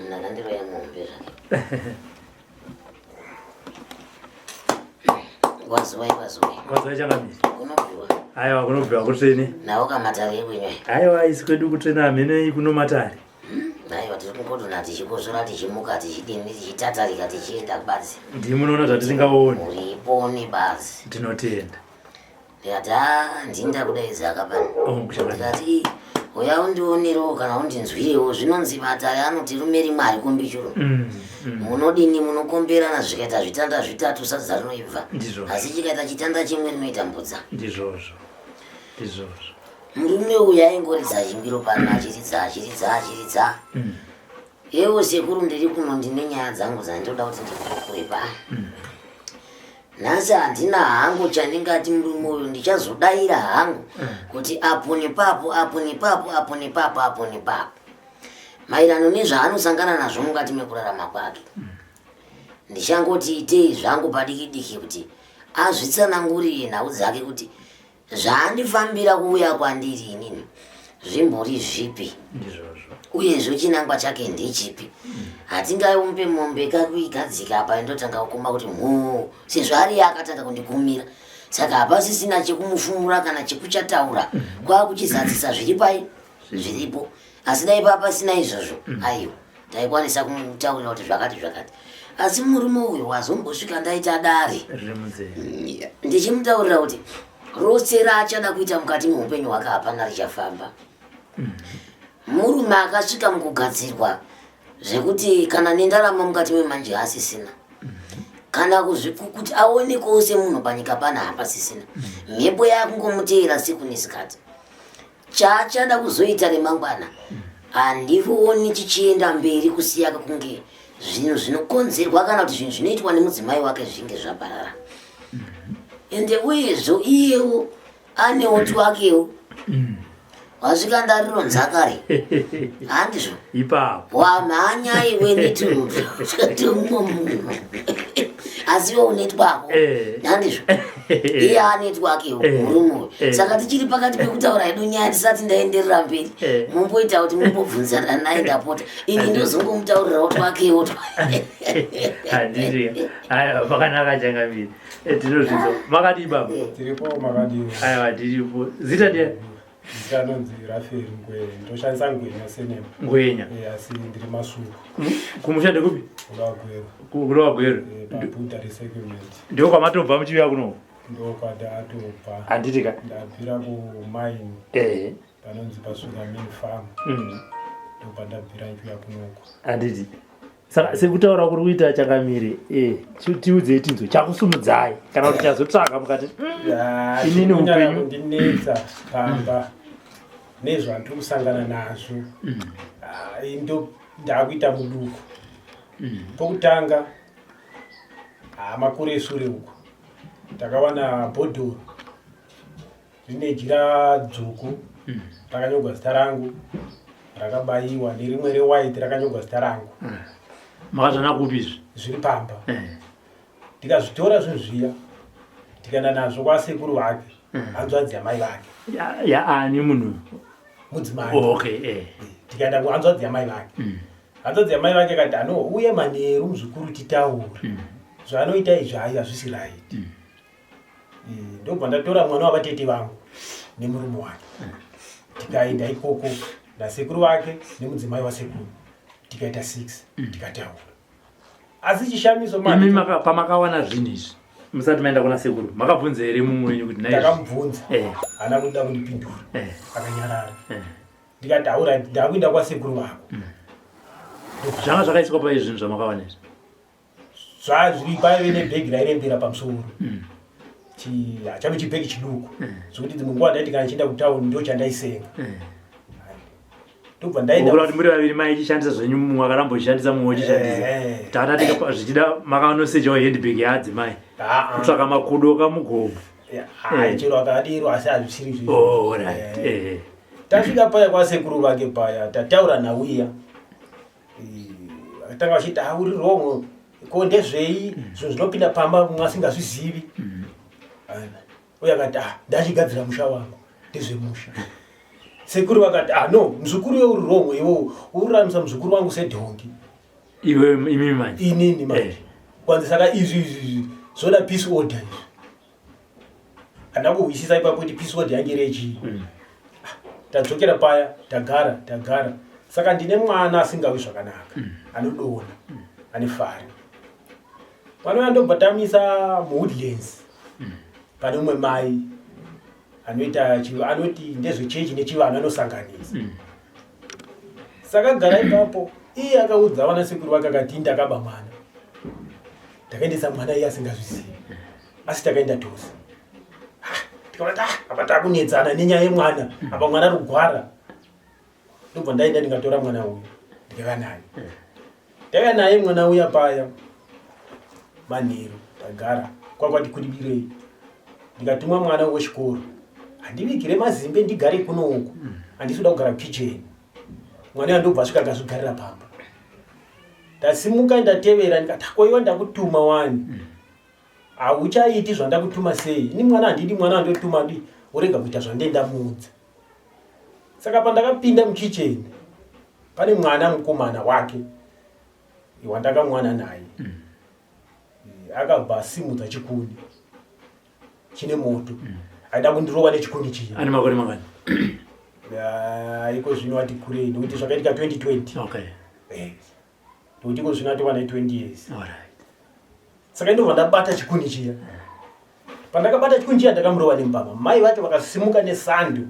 Ndakandiroya mombe zvake. Kwaziwai kwaziwai. Kwaziwai changamire. Kunobviwa. Aiwa kunobviwa kutsvene. Nawo kamatare ekwenywa. Aiwa isi kwedu kutsvene hameno kuno matare. Hmm, aiwa tiri kungodona tichikosora tichimuka tichidini tichitatarika tichienda kubadzi. Ndimi munoona zvatisingaoni. Uripo nebazi. Tinotenda. Ndikati haa ndini ndakudaidza ka pano. Oh, Ndikati uya undionerewo kana undinzwirewo zvinonzi matare anoti rume rimwe harikombi churu. Munodini munokomberana zvikaita zvitanda zvitatu sadza rinoibva. Ndizvozvo. Asi chikaita chitanda chimwe rinoita mbudza. Ndizvozvo. Ndizvozvo. Murume uyu aingoridza chimbiro pano achiridza achiridza achiridza. Hewo sekuru ndiri kuno ndine nyaya dzangu dzandinoda kuti ndikurukure pa. Nhasi handina hangu chandingati murume uyu ndichazodaira hangu kuti apo nepapo apo nepapo apo nepapo apo nepapo maererano nezvaanosangana nazvo mukati mekurarama kwake. Ndichangoti itei zvangu padiki diki kuti azvitsanangurire nhau dzake kuti Zvaandifambira kuuya kwandiri inini zvimbori zvipi? Ndizvozvo. Uyezve chinangwa chake ndechipi? Hatingaumbe mombe kakuigadzika apa indotanga kukuma kuti mhuu sezvo ariye akatanga kundikumira. Saka hapasisina chekumufumura kana chekuchataura kwakuchizadzisa zviri pai zviripo. Asi dai papasina izvozvo aiwa taikwanisa kumutaurira kuti zvakati zvakati. Asi murume uyu wazombosvika ndaita dare Riri munzeve. ndichimutaurira kuti rose raachada kuita mukati meupenyu hwake hapana richafamba. Murume akasvika mukugadzirwa zvekuti kana nendarama mukati memanje haasisina kana kuti aonekwewo semunhu panyika pana hapasisina. Mhepo yakungomuteera siku nesikati. Chaachada kuzoita remangwana handioni chichienda mberi kusiya kunge zvinhu zvinokonzerwa kana kuti zvinhu zvinoitwa nemudzimai wake zvinge zvaparara. Ende uyezvo iyewo anewo twakewo wasvika ndarironza kare handizvo Ipapo. Wamhanya iwe nditi umwe munhu asi iwe une twako handizvo iye ane twakewo murume uyu. Saka tichiri pakati pekutaura hedu nyaya tisati ndaenderera mberi mumboita kuti mumbobvunzana naye ndapota ini ndozongomutaurirawo twakewo. Handiti aiwa pakanaka changamire. Tinozvidzo makadii baba? Tiripo makadii? Aiwa tiripo. Zita ndiye? Zita anonzi Rafael Ngwenya, ndoshandisa Ngwenya sename. Ngwenya. Asi ndiri Masuku. Kumusha ndekupi? Kulower Gweru. Kulower Gweru. PaBuddha resettlement. Ndiko kwamatobva muchiuya kuno? Ndiko kwatatobva. Handiti ka? Ndabvira kumine. Panonzi paSugar Mill Farm. Ndopandabvira ndichiuya kunoko. Handiti. Saka sekutaura kuri kuita changamire, tiudzei tinzwe chakusumudzai kana kuti chazotsvaka mukati. Inini upenyu kundinetsa pamba nezvandiri kusangana nazvo. Ndo ndakuita muduku. Pokutanga makore esure uko takawana bhodhoro rine jira dzvuku rakanyorwa zita rangu rakabayiwa nerimwe rewhite rakanyorwa zita rangu. Makazvana kupi izvi? Zviri pamba. Ndikazvitora zvinhu zviya ndikaenda nazvo kwasekuru vake, hanzvadzi yamai vake. Yaani munhu? Mudzimai. Oh, okay, Ndikaenda kuhanzvadzi yamai vake. Hanzvadzi yamai vake akati ano uye manheru muzukuru titaure. Zvaanoita izvi hayi hazvisi right. Ndobva ndatora mwana wavatete vangu nemurume wake. Tikaenda ikoko nasekuru vake nemudzimai wasekuru. Tikaita 6 tikataura. Asi chishamiso manje Imi pamakawana zvinhu izvi musati maenda kuna sekuru makabvunza here mumwe wenyu kuti naizvi? Ndakamubvunza. Haana kuda kundipindura. Akanyarara. Ndikati aura ndakuenda kwasekuru vako. Zvanga zvakaiswa pai zvinhu zvamakawana izvi? Zvazviri paive nebhegi rairembera pamusoro. Chave chibhegi chiduku. Zvekuti dzimwe nguva ndaiti kana ndichienda kutauni ndo chandaisenga. Ndobva ndaenda. Ukura kuti muri vaviri mai ichishandisa zvenyu mumwe akaramba uchishandisa mumwe uchishandisa. Tata tikapa zvichida makanosechawo handbag yaadzimai. Kutsvaka makudo kamugomo. Chero akadero asi hazvisiri izvo. Oh, right. Tasvika paya kwasekuru vake paya tataura nhau iya. Akatanga vachiti uri wrong ko ndezvei zvinhu zvinopinda pamba mumwe asingazvizivi. Uye akati ndachigadzira musha wangu ndezvemusha. Sekuru vakati, ah no, muzukuru iwe uri wrong iwewe, uri muzukuru wangu sedhongi. Iwe imimi manje. Inini manje. Eh. Kwanzi saka izvi izvi zvoda peace order izvi. Handina kuhwisisa ipapo kuti peace order yange iri yechii. Ah, tadzokera paya, tagara, tagara. Saka ndine mwana asingawi zvakanaka, anodona, ane fari. Mwana uya ndobva tamisa muWoodlands. Pane umwe mai anoita anoti ndezvechechi nechivanhu anosanganisa. Saka gara ipapo iye akaudza vana sekuru vake akati ndakaba mwana. Ndakaendesa mwana iye asingazvizivi. Asi takaenda tose. Tikaona kuti apa takunetsana nenyaya yemwana. Apa mwana ari kugwara. Ndobva ndaenda ndikatora mwana uyu. Ndikauya naye. Ndauya naye mwana uya paya. Manheru tagara kwakwati kudibirei. Ndikatuma mwana wechikoro. Handivigire mazimbe ndigare kuno uku. Handisi kuda kugara kitchen. Mwana uya ndobva asvika akazvigarira pamba. Ndasimuka ndatevera ndikati koiwa ndakutuma wani. Hauchaiti zvandakutuma sei? Ini mwana handidi mwana wandotuma di worega kuita zvandenda muudza. Saka pandakapinda mukitchen pane mwana mukomana wake wandakamwana naye. Akabva asimudza chikuni chine moto. Aida kundirova nechikuni chiya. Ane makore mangani? Iko zvino ati kurei nekuti zvakaitika 2020. Okay. Nekuti iko zvino atova ne 20 years. All right. Saka ndobva ndabata chikuni chiya. Pandakabata chikuni chiya ndakamurova nembama. Mai vacho vakasimuka nesando.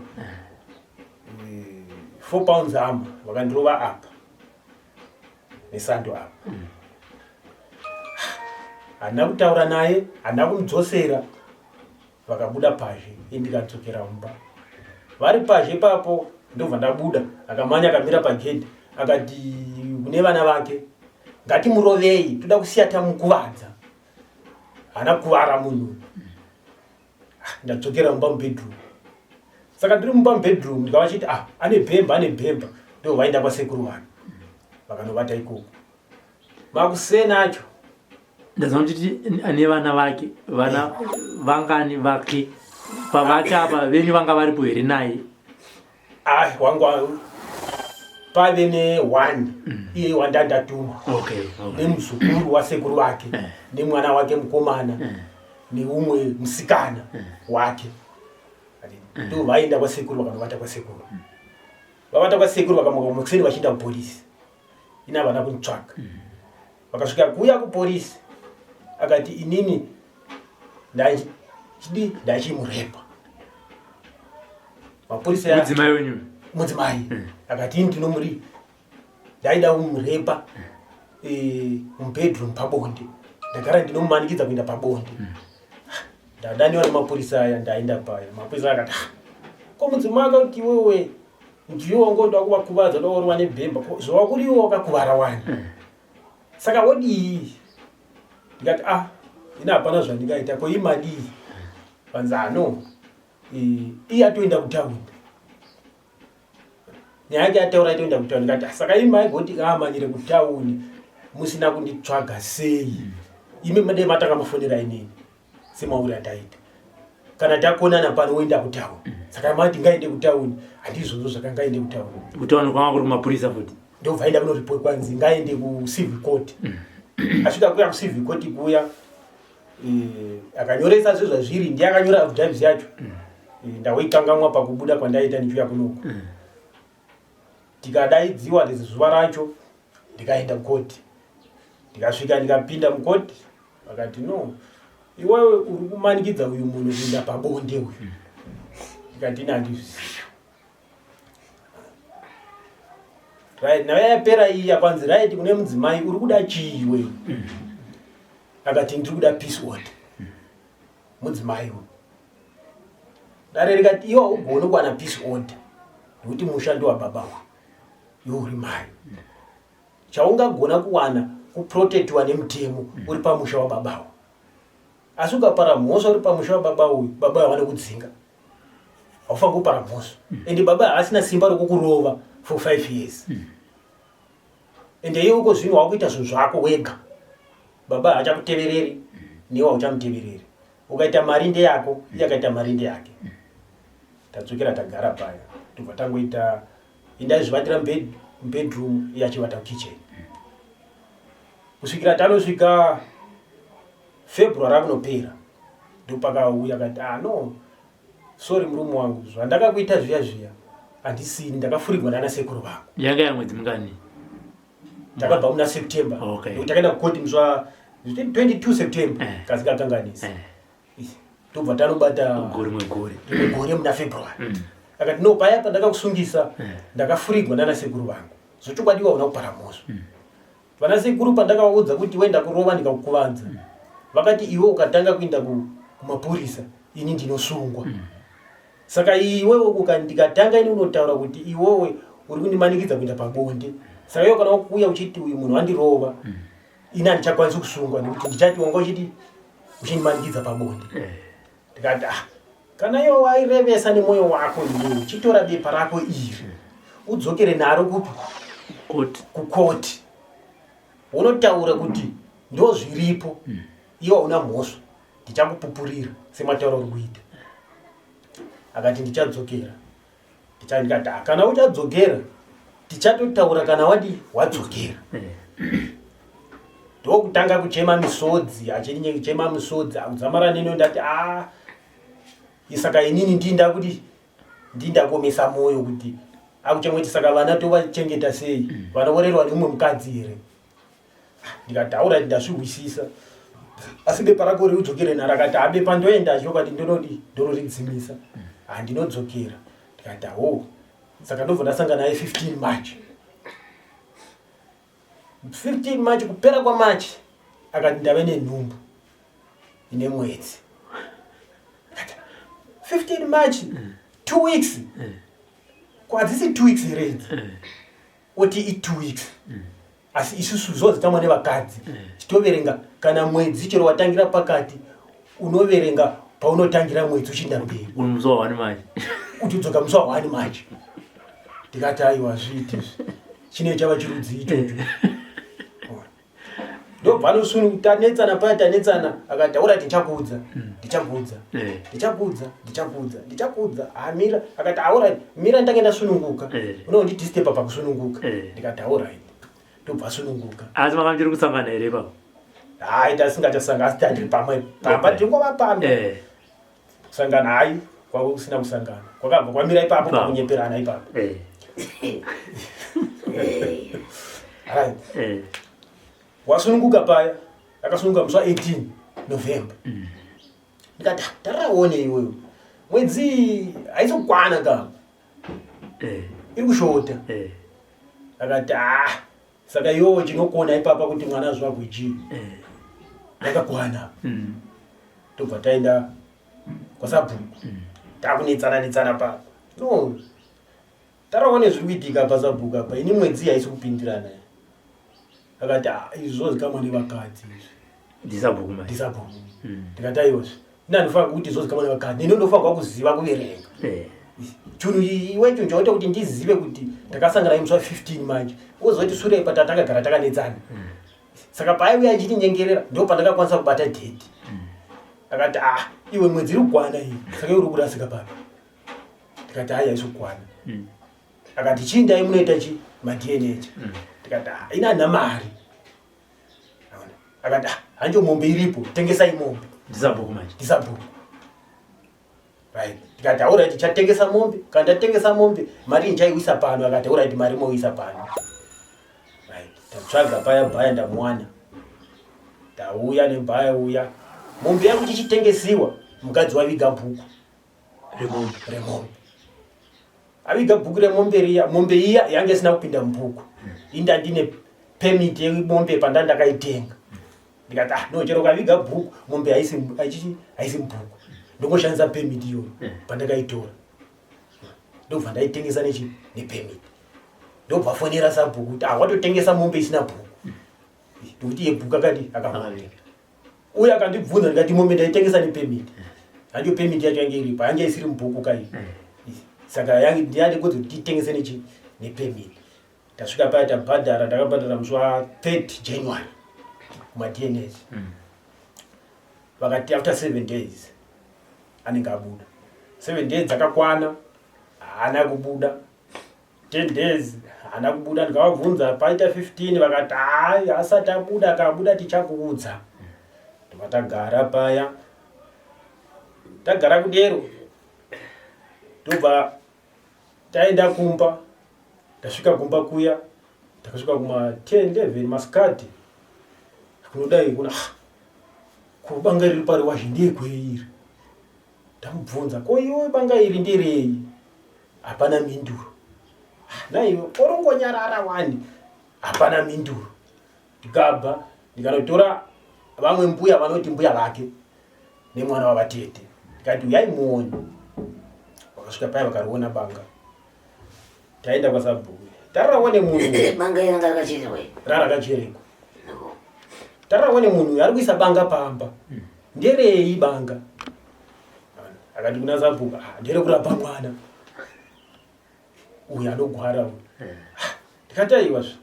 4 pounds arm vakandirova apa. Nesando apa. Handina kutaura naye, handina kumudzosera. Vakabuda pazhe, ini ndikadzokera mumba. Vari pazhe ipapo ndobva ndabuda, akamanya akamira pagedhi akati kune vana vake, ngatimurovei, toda kusiya tamukuvadza. Haana kukuvara munhu. Ndadzokera mumba mubedroom. Saka ndiri mumba mubedroom ndikava chiti ah ane bhemba ane bhemba ndo vaenda kwasekuru vanhu vakanovata ikoko. Makuseni acho ndazwa muchiti ane vana vake vana vangani vake pavati apa venyu vanga varipo here naye? Ah, wangu pave ne one iye wandandatuma. Okay, okay. Nemuzukuru wasekuru vake nemwana wake mukomana neumwe musikana wake. Ndo vaenda kwasekuru vakanovata kwasekuru. Vavata kwasekuru vakamuka makuseni vachienda kupolisi. Ini havana kunditsvaga. Vakasvika kuya kupolisi akati inini ndachidi ndachimurepa. Mapurisa mudzimai wenyu mudzimai akati ini ndinomuri ndaida kumurepa mubedroom pabonde. Ndagara ndinomumanikidza kuenda pabonde. Ndadaniwa nemapurisa aya ndaenda paya. Mapurisa akati ko mudzimai akati iwewe ndiwe wangoda kuvakuvadza uda kurova nebhemba zvawakuriwo wakakuvara wani. Saka wodii? Ndikati ah ini hapana zvandingaita ko imadii? Vanzi ah no. Iye atoenda kutauni. Nyaya yake ataura atoenda kutauni. Ndikati saka imi maigoti amanyire kutauni musina kunditsvaga sei? Imi madai matanga mafonera inini semauri andaita. Kana takonana pano woenda kutauni. Saka mati ngaende kutauni, handizvozvo zvakangaende kutauni. Kutauni kwanga kuri kumapurisa futi. Ndobva aenda kunoripoti kwanzi ngaende kucivil court. Asvika kuya kucivil court kuya akanyoresa zvezvazviri ndiye akanyora affidavit yacho. Ndawoikangamwa pakubuda kwandaita ndichiuya kunoku. Tikadaidziwa zuva racho ndikaenda kukoti. Ndikasvika ndikapinda mukoti vakati no iwewe uri kumanikidza uyu munhu kuenda pabonde uyu. Ndikati ini handizvizivi. Right, nayo yapera iya kwanzi right kune mudzimai uri kuda chii iwewe? Akati ndiri kuda peace order. Mudzimai uyu. Dare rikati iwe haugoni kuwana peace order nekuti musha ndewababa uyu. Iwe uri mai. Chaungagona kuwana kuprotectiwa nemutemo uri pamusha wababa uyu. Asi ukapara mhosva uri pamusha wababa uyu, baba uyu vanokudzinga. Haufaniri kupara mhosva. Ende baba haasina simba rokukurova for 5 years. Ende iwe uko zvino wakuita zvinhu zvako wega. Baba haachakutevereri, newe hauchamutevereri. Ukaita mari ndeyako, iye akaita mari ndeyake. Tadzokera tagara paya. Ndobva tangoita indaizvivatira mubedroom iye achivata kukitchen kusvikira tanosvika February akunopera ndopakauya akati ah no sorry murume wangu zvandakakuita zviya zviya handisini ndakafurigwa nana sekuru vangu. Yanga yamwedzi mingani? Takabva muna September. Okay. Takaenda kukoti musi wa 22 September eh. kasi kakanganisa. Eh. Tobva tanobata gore rimwe gore. Rimwe gore muna February. Akati no paya pandakakusungisa eh. ndakafurigwa nana sekuru vangu. Zvochokwadi waona kupara mhosva. Vana sekuru pandakavaudza kuti wenda kurova ndikakukuvanza vakati iwe ukatanga kuinda kumapurisa ini ndinosungwa. Saka iwewe ndikatanga ini unotaura kuti iwewe uri kundimanikidza kuenda pabonde. Saka iwe kana wakuuya uchiti uyu munhu wandirova ini handichakwanisi kusungwa nekuti ndichati wanga uchiti uchindimanikidza pabonde. Ndikati ah kana iwe wairevesa nemwoyo wako iwewe uchitora bepa rako iri udzokere naro kupi kukoti unotaura kuti ndozviripo iwe hauna mhosva ndichakupupurira sematauro uri kuita. Akati ndichadzokera. Ndikati ah, kana uchadzokera tichatotaura kana wadi wadzokera. Ndokutanga kuchema misodzi, achichema misodzi akudzamara neno ndati ah saka inini ndinda kuti ndinda kuomesa moyo kuti akuchema kuti saka vana tovachengeta sei vana vorerwa neumwe mukadzi here. Ndikati aura ndazvihwisisa asi bepa rako riudzokere naro. Akati abepa ndoenda chokwadi ndonodi ndonoridzimisa handinodzokera. Ndikati awo saka ndobva ndasangana naye 15 March. 15 March kupera kwaMarch akati ndave nenhumbu ine mwedzi. 15 March 2 weeks kwadzisi 2 weeks here idzi oti i 2 weeks asi isusu zvozikamwa nevakadzi titoverenga kana mwedzi chero watangira pakati unoverenga paunotangira mwedzi uchienda mberi musi wa 1 March uchidzoka musi wa 1 March. Ndikati aiwa zviiti izvi chine chava chirudzi ichocho. Ndobva anosunu tanetsana paya tanetsana akati aurati ndichakuudza ndichakuudza ndichakuudza ndichakuudza ndichakuudza amira akati aurati mira ndange ndasununguka unondidisturba pakusununguka. Ndikati aurati ndobva asununguka. Asi manga muchiri kusangana here ipapo? Hayi tasingachasanga asi tandiri pamwe pamba tingova pamwe kusangana hayi kwako kusina kusangana kwakabva kwamira ipapo pakunyeperana ipapo. Right. Wasununguka paya akasununguka musi wa 18 November. Ndikati taraone iwewe mwedzi haisi kukwana ka iri kushota. Akati ah saka iwewe chinokona ipapa kuti mwana azvagwe chii yakakwana. Tobva taenda kwasabhuku takunetsana netsana pa no taraone zviri kuitika pasabhuku apa ini mwedzi haisi kupindirana. Akati ah izvi zvozikamwa nevakadzi izvi. Ndisabhuku manje. Ndisabhuku. Ndikati aiwazve ini handifanirwa kuti zvozikamwa nevakadzi ini ndofanirwa kuziva kuverenga. Chinhu iwe chinhu chaita kuti ndizive kuti ndakasangana naye musi wa 15 manje wozoti sure ipa tatakagara takanetsana. Saka paaiuya achitinyengerera ndo pandakakwanisa kubata date. Akati ah iwe mwedzi iri kukwana iyi saka iwe uri kurasika papi. Ndikati hayi haisi kukwana. Akati chiindai munoita chi maDNA. Ndikati ah ina handina mari. Akati ah hanjo mombe iripo tengesai mombe. Ndisabhuku manje. Ndisabhuku. Right. Ndikati alright chatengesa mombe kana ndatengesa mombe mari ndichaiwisa pano. Akati alright mari moisa pano. Right. Tatsvaga paya bhaya ndamuwana. Ndauya nebhaya uya. Mombe yangu chichitengesiwa mukadzi waviga bhuku remombe. Remombe. Aviga bhuku remombe riya, mombe iya yange isina kupinda mubhuku. Inda ndine permit yemombe panda ndakaitenga. Ndikati ah no chero ukaviga bhuku mombe haisi haisi mubhuku. Ndongoshandisa permit iyoyo pandakaitora. Ndobva ndaitengesa nechi nepermit. Ndobva fonera sabhuku kuti ah watotengesa mombe isina bhuku. Ndokuti yebhuku akati akaviga. Uye akandibvunza ndikati mombe ndaitengesa nepermit. Handiyo permit yacho yange iripo, yange isiri mubhuku kai. Saka yange ndiyade kuti titengese nechi nepermit. Tasvika paya tabhadhara, ndakabhadhara musi wa 3 January kuma DNA. Vakati after 7 days anenge abuda. 7 days dzakakwana. Haana kubuda. 10 days haana kubuda. Ndikavabvunza paita 15 vakati hayi asati abuda, akabuda tichakuudza. Ndobva tagara paya, tagara kudero, ndobva taenda kumba. Ndasvika kumba kuya, takasvika kuma 10 11 masikati, kunodai kuna ko banga riri pari wazhi ndekwei iri? Ndamubvunza, ko iwe banga iri nderei? Hapana mhinduro. Naiwe orongonyarara wani, hapana mhinduro. Ndikabva ndikanotora vamwe mbuya vanoti mbuya vake nemwana wavatete, ndikati uyai muone. Vakasvika paya vakariona banga. Taenda kwasabhuku, tarirawo nemunhu banga iri ranga rakacherekwa, rarakacherekwa. Tarirawo nemunhu uyu ari kuisa banga pamba, nderei banga? Akati kuna sabhuku, ah, nderekurapa mwana uyu anogwara uyu. Ndikati aiwa zve,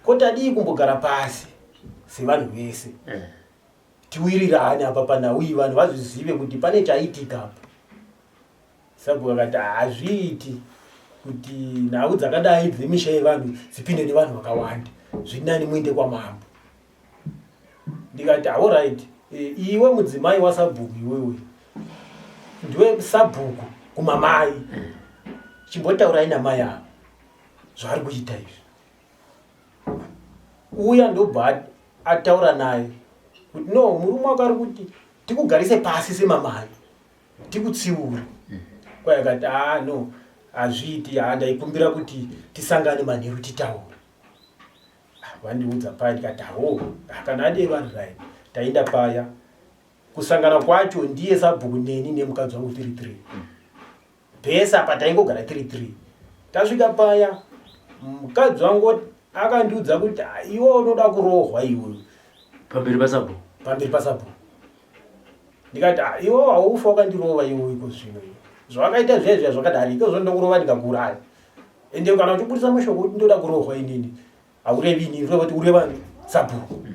ko tadii kumbogara pasi sevanhu vese tiwirirane apa panhau iyi, vanhu vazvizive kuti pane chaitika apa. Sabhuku akati hazviiti kuti nhau dzakadai dzemisha yevanhu dzipinde nevanhu vakawanda, zviri nani muinde kwamambo. Ndikati alright, iwe mudzimai wasabhuku, iwewe ndiwe sabhuku kumamai, chimbotaurai namai ava zvaari kuita izvi. Uya ndobva ataura naye kuti no, murume wako ari kuti tikugarise pasi semamai tikutsiure. Kwai akati ah no, hazviiti, ha ndaikumbira kuti tisangane manheru titaure. Vandiudza paya, ndikati hawo, kana adero ari right. Taenda paya, kusangana kwacho ndiye sabhuku neni nemukadzi wangu 33 pese apa taingogara 33. Tasvika paya, mukadzi wangu akandiudza kuti iwe unoda kurohwa iwe. Pamberi pasabhuku? Pamberi pasabhuku. Ndikati iwe haufa wakandirova iwe, iko zvino zvawakaita zviya zviya zvakadari, iko zvino ndokurova ndikakuuraya. Ende kana uchibudisa mashoko kuti ndoda kurohwa inini, haurevi inini, ureva kuti ureva sabhuku.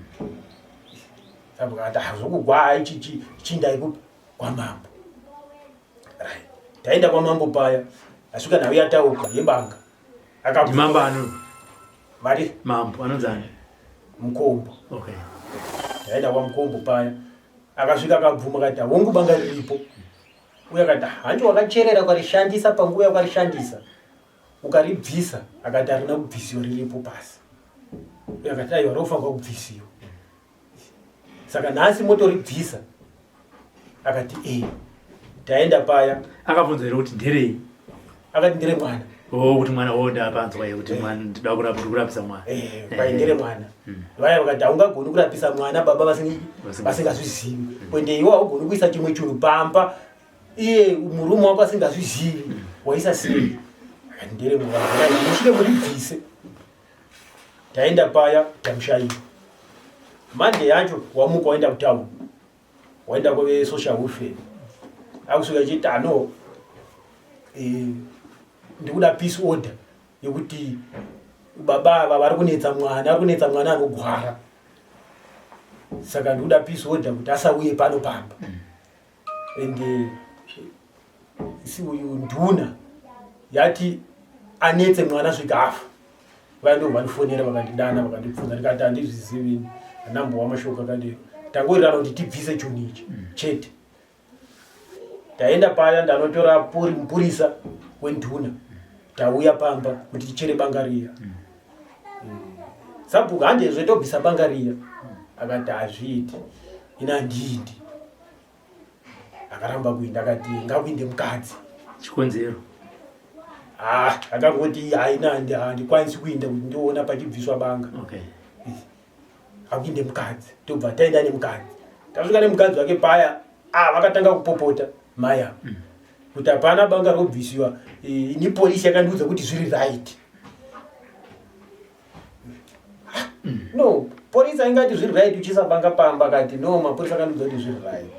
Sabhuku akati zvokugwaa ichi chindai kupi? Kwamambo. Right, taenda kwamambo paya, asvika nhau yatauka yebanga. Mambo ano mari mambo anonzi ani? Mukombo. Okay. Taenda kwaMukombo paya, akasvika akabvuma, akati hongu banga riripo. Uye akati hanti wakacherera ukarishandisa panguva yaukarishandisa ukaribvisa? Akati harina kubvisiwa, riripo pasi. Uye akati aiwa, rofanirwa kubvisiwa, saka nhasi motoribvisa? Akati e. Taenda paya. Akabvunza here kuti nderei? Akati ndere mwana. Oh, kuti mwana, oh, ndapanzwa kuti mwana ndida kurapa, ndiri kurapisa mwana. Kwai ndere mwana. Vaya vakati haungagoni kurapisa mwana baba vasingazvizivi, kwende iwe haugoni kuisa chimwe chinhu pamba iye murume wako asingazvizivi, waisa sei? Akati ndere mwana, musvike muribvise. Taenda paya, tamushaiwa. Mande yacho wamuka waenda kutauni, waenda kuve social welfare, akusvika achiti ano ndikuda peace order yekuti baba ava vari kunetsa mwana, ari kunetsa mwana anogwara, saka ndikuda peace order kuti asauye pano pamba. And isi uyu nduna yati anetse mwana svika afa. Vaya ndo vandifonera, vakandidana, vakandibvunza, ndikati handizvizivi, handambowa mashoko akadero, tangorirana kuti tibvise chunhu ichi chete. Taenda paya, ndanotora mupurisa wenduna, tauya pamba kuti tichere banga riya. Sabhuku handezve tobvisa banga riya. Akati hazviiti, ina handiindi. Akaramba kuinda, akati ngakuinde mukadzi. Chikonzero? Ah, akangoti haina, handikwanisi kuinda kuti ndoona pachibviswa banga. Okay. Akuinde mukadzi, tobva taenda nemukadzi. Tasvika nemukadzi wake paya, ah, vakatanga kupopota mai ava kuti hapana banga robvisiwa, ini polisi yakandiudza kuti zviri right. No, polisi aingati zviri right uchiisa banga pamba? Akati no, mapurisa akandiudza kuti zviri right,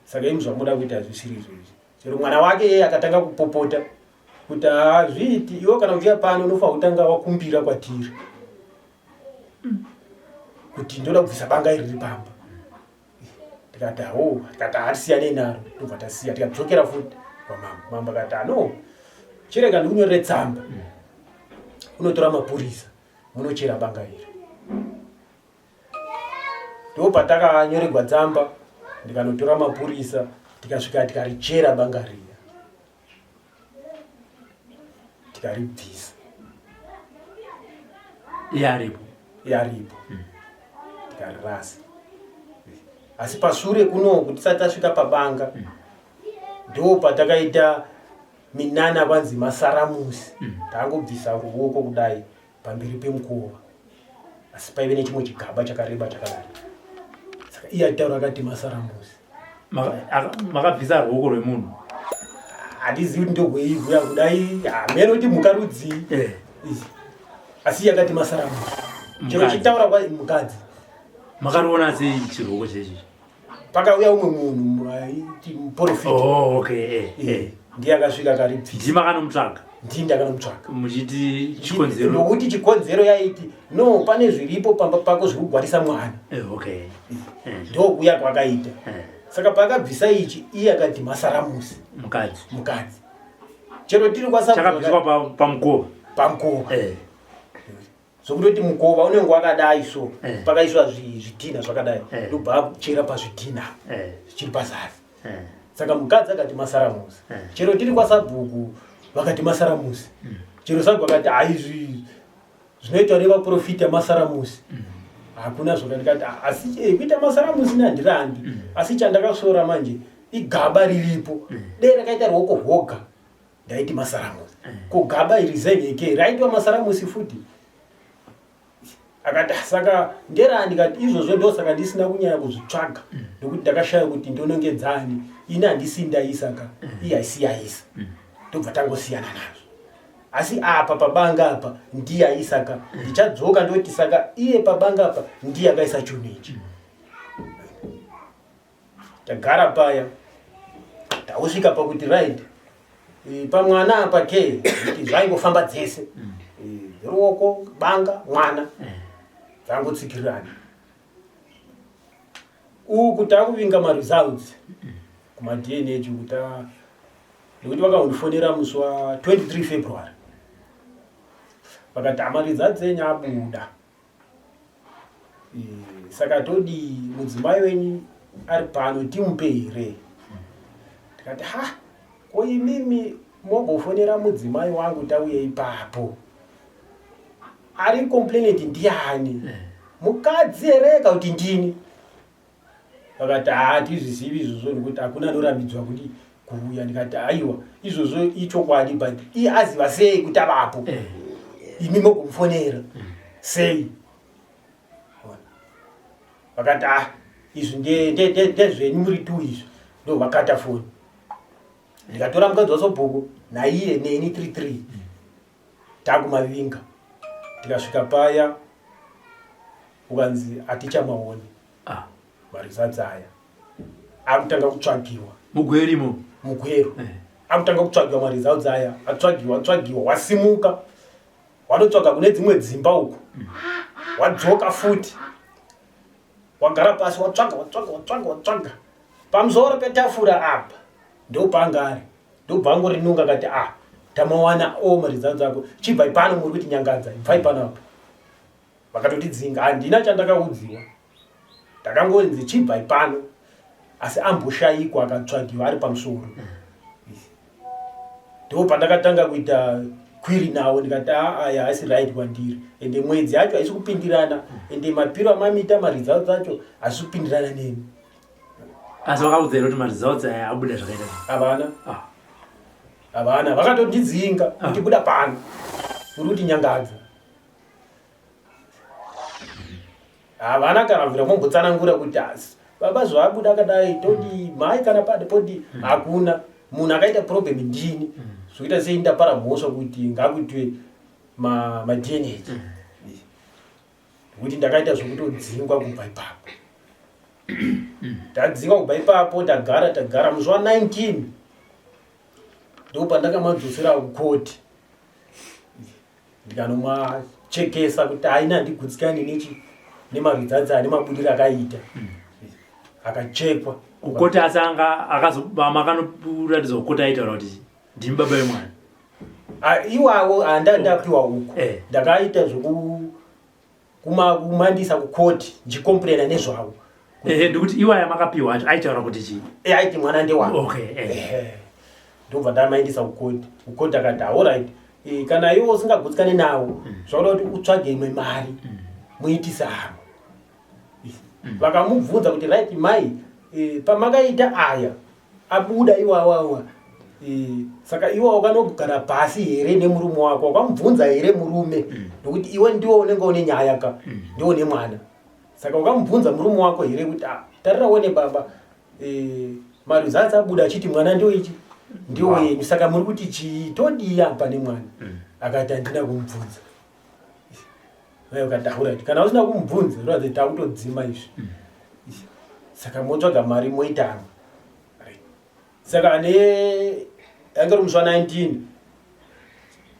saka imi zvamuda kuita zvisiri izvozvi. Chero mwana wake yeye akatanga kupopota kuti hazviiti, iwe kana uchiya pano unofanira kutanga wakumbira kwatiri kuti ndoda kubvisa banga iri riri pamba. Tikati hawo, tikati hatisiyanei naro, tobva tasiya, tikadzokera futi kwamambo. Mambo akati ano Chirega ndikunyorere tsamba. Unotora mapurisa munochera banga iri. Ndopatakanyoregwa tsamba ndikanotora mapurisa tikasvika tikarichera banga riya. Tikaribvisa. Yaripo. Yaripo. Tikarirasa. Asi pasure kunoku tisati tasvika pabanga ndo patakaita minana kwanzi masaramusi. Tangobvisa ruoko kudai pamberi pemukova, asi paive nechimwe chigaba chakareba chakadai. Saka iye achitaura akati masaramusi. Makabvisa ruoko rwemunhu? Handizivi kuti ndogweibhuya kudai, hameno kuti mhuka rudzii. Asi iye akati masaramusi. Chero chitaura kwa mukadzi. Makariona sei chiruoko chechi? Pakauya umwe munhu aiti muprofita. Oh, okay. Ndiye akasvika akaribvisa. Ndimi makanomutsvaga? Ndini ndakanomutsvaga. Muchiti chikonzero? Nokuti chikonzero yaiti no, pane zviripo pamba pako zviri kugwarisa mwana. Okay. Ndokuya kwakaita. Saka paakabvisa ichi, iye akati masaramusi. Mukadzi. Mukadzi. Chero tiri kwasa Chakabviswa pamukova. Pamukova. Zvokutoti mukova unenge wakadai so, pakaiswa zvidhina zvakadai, ndobva achera pazvidhina zvichiri pazasi. Saka mukadzi akati masaramusi. Chero tiri kwasabhuku vakati masaramusi. Chero sabhuku akati haizvi zvinoitwa nevaprofita masaramusi. Hakuna zvakandikati asi kuita masaramusi nandirambi. Asi chandakasvora manje igaba riripo. Dei rakaita ruoko rwoga ndaiti masaramusi. Ko gaba iri zeveke raitwa masaramusi futi. Akati saka nderani? Ndikati izvozvo ndosaka ndisina kunyanya kuzvitsvaga nekuti ndakashaya kuti ndonongedzani. Ini handisi ndaisa ka, iye haisi yaisa, ndobva tangosiyana nazvo. Asi apa pabanga apa ndiye aisa ka, ndichadzoka ndoti saka iye pabanga apa ndiye akaisa chinhu ichi. Tagara paya tausvika pakuti right, pamwana apa ke kuti zvaingofamba dzese. Ruoko, banga, mwana dzangotsikirirana. Uku takuvinga maresults kumaDNA kuta nekuti vakangondifonera musi wa 23 February vakati amaresults enyu abuda. Saka todi mudzimai wenyu ari pano timupe here? Ndikati ha, ko imimi mogofonera mudzimai wangu tauye ipapo, ari complainant ndiani? Mukadzi here ka kuti ndini? Vakati hatizvizivi izvozvo nekuti hakuna anorambidzwa kuti kuuya. Ndikati aiwa, izvozvo ichokwadi, but iye aziva sei kuti avapo? Imi mogomufonera sei? Vakati ah, izvi ndezvenyu muri tu izvi. Ndo vakata foni, ndikatora mukadzi wasobhuku naiye neni 33 takumavinga. Tikasvika paya ukanzi hatichamaoni maresults aya, akutanga kutsvagiwa. Mugwerimo? Mugweru. Akutanga kutsvagiwa maresults aya, atsvagiwa atsvagiwa, wasimuka wanotsvaga kune dzimwe dzimba uku, wadzoka futi wagara pasi, watsvaga watsvaga watsvaga watsvaga pamusoro petafura apa ndopanga ari, ndobva angorinunga akati ah, tamawana o maresults ako, chibvai pano, muri kuti nyangadza, ibvai pano apa. Vakatotidzinga, handina chandakaudziwa, ndakangonzi chibvai pano. Asi amboshayikwa, akatsvagiwa ari pamusoro. Ndo pandakatanga kuita query nawo, ndikati aya haisi right kwandiri, ende mwedzi yacho haisi kupindirana, ende mapiro amamita maresults acho haisi kupindirana neni. Asi vakaudza here kuti maresults aya abuda zvakaita sei? Havana. Havana, vakatondidzinga kuti buda pano, uri kuti nyangadza. Havana kana bvira mombotsanangura kuti asi baba zvabuda akadai todi mai kana padi podi. Hakuna munhu akaita problem, ndini. Zvokuita sei ndapara mhosva kuti ngakuitwe maDNA, nekuti ndakaita zvokutodzingwa kubva ipapo. Ndadzingwa kubva ipapo, tagara tagara, musi wa19 ndo pandakamadzosera kukoti, ndikanomachekesa kuti haina, handigutsikani nechi nemaresults ane mabudiro akaita, akachekwa. Kukoti, asi anga makanoratidza kukoti aitaura kuti ndimi baba vemwana? Ah, iwawo andandapiwa uku Eh. ndakaita zvokumandisa kukoti ndichikomplena nezvavo. Ehe, ndikuti iwaya makapiwa acho aitaura kuti chii? Eh, aiti mwana ndewako. Okay, eh. Ehe. Ndobva ndamaendesa kukoti. Kukoti akati alright, kana iwe usingagutsikani nawo, zvakuda kuti utsvage imwe mari muitise amwe. Vakamubvunza kuti right mai, pamakaita aya abuda iwawawa, saka iwe wakanogara pasi here nemurume wako? Wakamubvunza here murume? Nokuti iwe ndiwe unenge une nyaya ka, ndiwe une mwana. Saka wakamubvunza murume wako here kuti ah, tarira uone baba, maresults abuda achiti mwana ndio ichi ndio wenyu, saka muri kuti chii, todii apa nemwana? Akati handina kumubvunza. Ukati alright, kana usina kumubvunza unoratidza kuti takutodzima izvi, saka motsvaga mari moitama. Saka ne yange ri musi wa19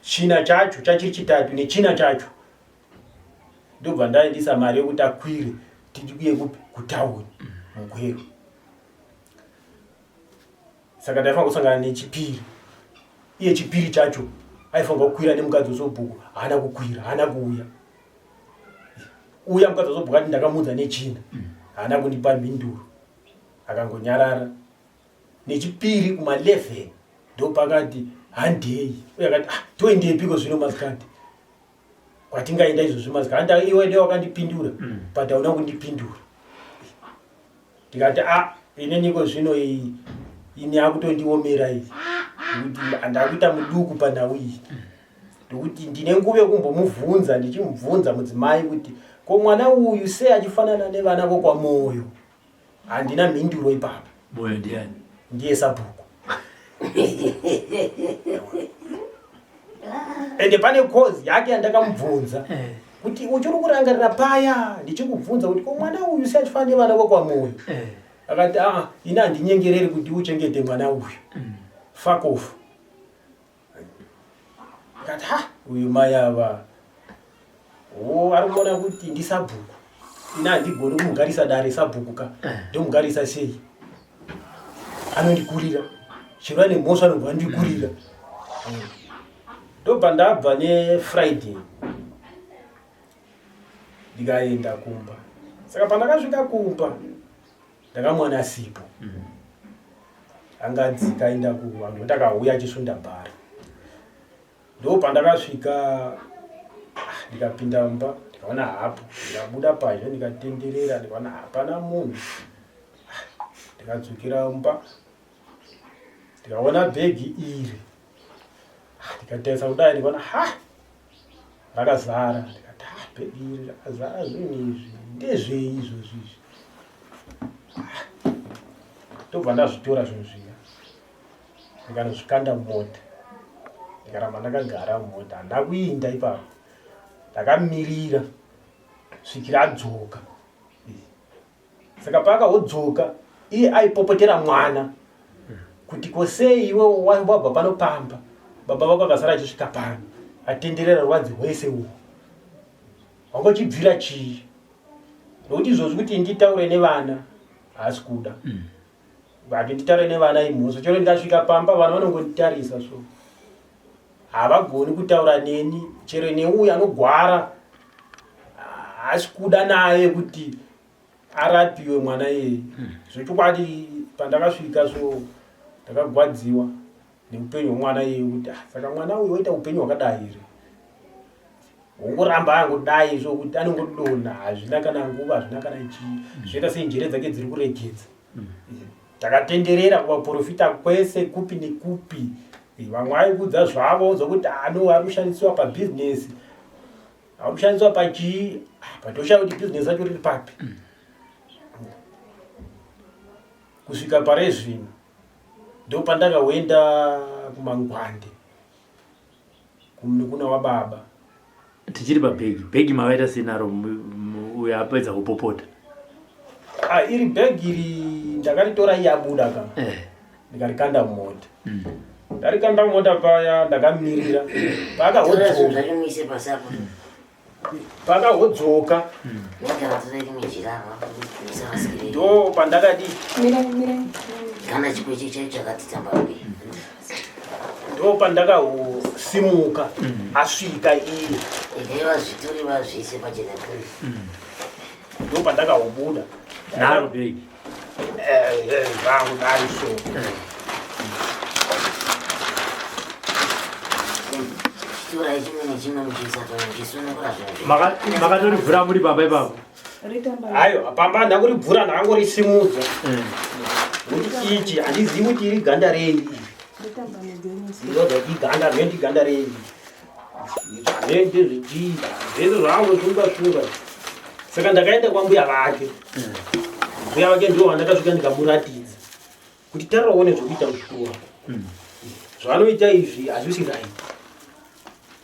China chacho chachiri chitatu nechina chacho, ndobva ndaendesa mari yekuti akwire tikuye kupi, kutauni muGweru. Saka ndaifanira kusangana nechipiri. Iye chipiri chacho aifanira kukwira nemukadzi wesobhuku, haana kukwira, haana kuuya. Uya mukadzi wesobhuku ati ndakamuudza nechina, haana kundipa mhinduro, akangonyarara. Nechipiri kuma11 ndopakati handei. Uye akati ah, toendepiko zvino masikati kwatingaenda izvozvi masikati? Handa iwe ndiwe wakandipindura, but hauna kundipindura. Ndikati a ineniko zvino iyi ini akutondiomera iyi, nekuti handakuita muduku panhau iyi, nekuti ndine nguva yekumbomubvunza, ndichimubvunza mudzimai kuti ko mwana uyu sei achifanana nevana vokwaMoyo. Handina mhinduro ipapo. Moyo ndiani? Ndiye sabhuku. Ende pane kozi yake yandakamubvunza kuti uchiri kurangarira paya ndichikubvunza kuti ko mwana uyu sei achifanana nevana vokwaMoyo? Akati a ini handinyengereri kuti uchengete mwana uyu, fuck off. Akati ha, uyu mai ava o ari kuona kuti ndisabhuku, ini handigoni kumugarisa dare sabhuku ka, ndomugarisa sei? Anondikurira chero ane mhosva, anobva andikurira. Ndobva ndabva neFriday ndikaenda kumba. Saka pandakasvika kumba ndakamwana asipo, anganzi kaenda kuvanhu, ndakauya achisunda bhara. Ndo pandakasvika, ah, ndikapinda mumba ndikaona hapo. Ndikabuda pazhe ndikatenderera ndikaona hapana munhu. Ah, ndikadzokera mumba ndikaona bhegi iri. Ah, ndikatarisa kudai ndikaona ha rakazara. Ndikati ha, bhegi iri rakazara zvinhu izvi ndezvei izvozvi izvi? Ah, ndobva ndazvitora zvinhu zviya ndikanozvikanda mumota. Ndikaramba ndakagara mumota, handina kuinda ipapo. Ndakamirira svikira adzoka. Saka paakahodzoka iye aipopotera mwana kuti ko sei iwe wabva pano pamba baba vako akasara achisvika pano atenderera rwadzi rwese uhu, wangochibvira chii? Nokuti izvozvi kuti nditaure nevana haasi kuda, vati nditaure nevana imhosva. Chero ndikasvika pamba vana vanongonditarisa so, havagoni kutaura neni. Chero neuyu anogwara haasi kuda naye kuti arapiwe mwana iyeye. Zvechokwadi pandakasvika so ndakagwadziwa neupenyu hwemwana iyeye kuti ah, saka mwana uyu waita upenyu hwakadai here, wongoramba angodai so kuti anongodonha, hazvina kana nguva, hazvina kana chii, zvoita senjere dzake dziri kuregedza. Takatenderera kuvaprofita kwese kupi nekupi. Vamwe vaikudza zvavo zvokuti ano ari kushandisiwa pabhizinesi, ari kushandisiwa pachii, patoshaya kuti bhizinesi racho riri papi. Kusvika pare zvino ndo pandakaenda kuMangwande kuna wababa. Tichiri pabhegi, bhegi mavaita senaro uyo apedza kupopota? Ah, iri bhegi iri ndakaritora iye abuda ka, ndikarikanda mumota. Ndarikanda mumota paya ndakamirira Tora zvinhu paakahodzoka. zvacho muise pasi apo. Paakahodzoka Ndagara torai rimwe jira apa musarasikire. ndo pandakadi Mirai, mirai. Kana chikweche chaicho chakati tambarukei. Ndo pandakaho Ndakazosimuka asvika iye. Regai vazvitore vazviise pachena please. Ndopandakahubuda. Naro bhegi. Eh, eh, zvangu dai so. Chitorai chimwe nechimwe muchiisa pamwe muchisunungura zvinhu. Makatorivhura muri pamba ipapo. Ayo, pamba ndakuribvura ndakangorisimudza. Kuti ichi handizivi kuti iri ganda rei iri. Ndinoda kuti iganda rei ganda rei. Ndezvechii? Zvese zvaangosunga sunga. Saka ndakaenda kwambuya vake. Mbuya vake ndiwo vandakasvika ndikamuratidza kuti tarira uone zvekuita muzukuru wako. Zvaanoita izvi hazvisi right.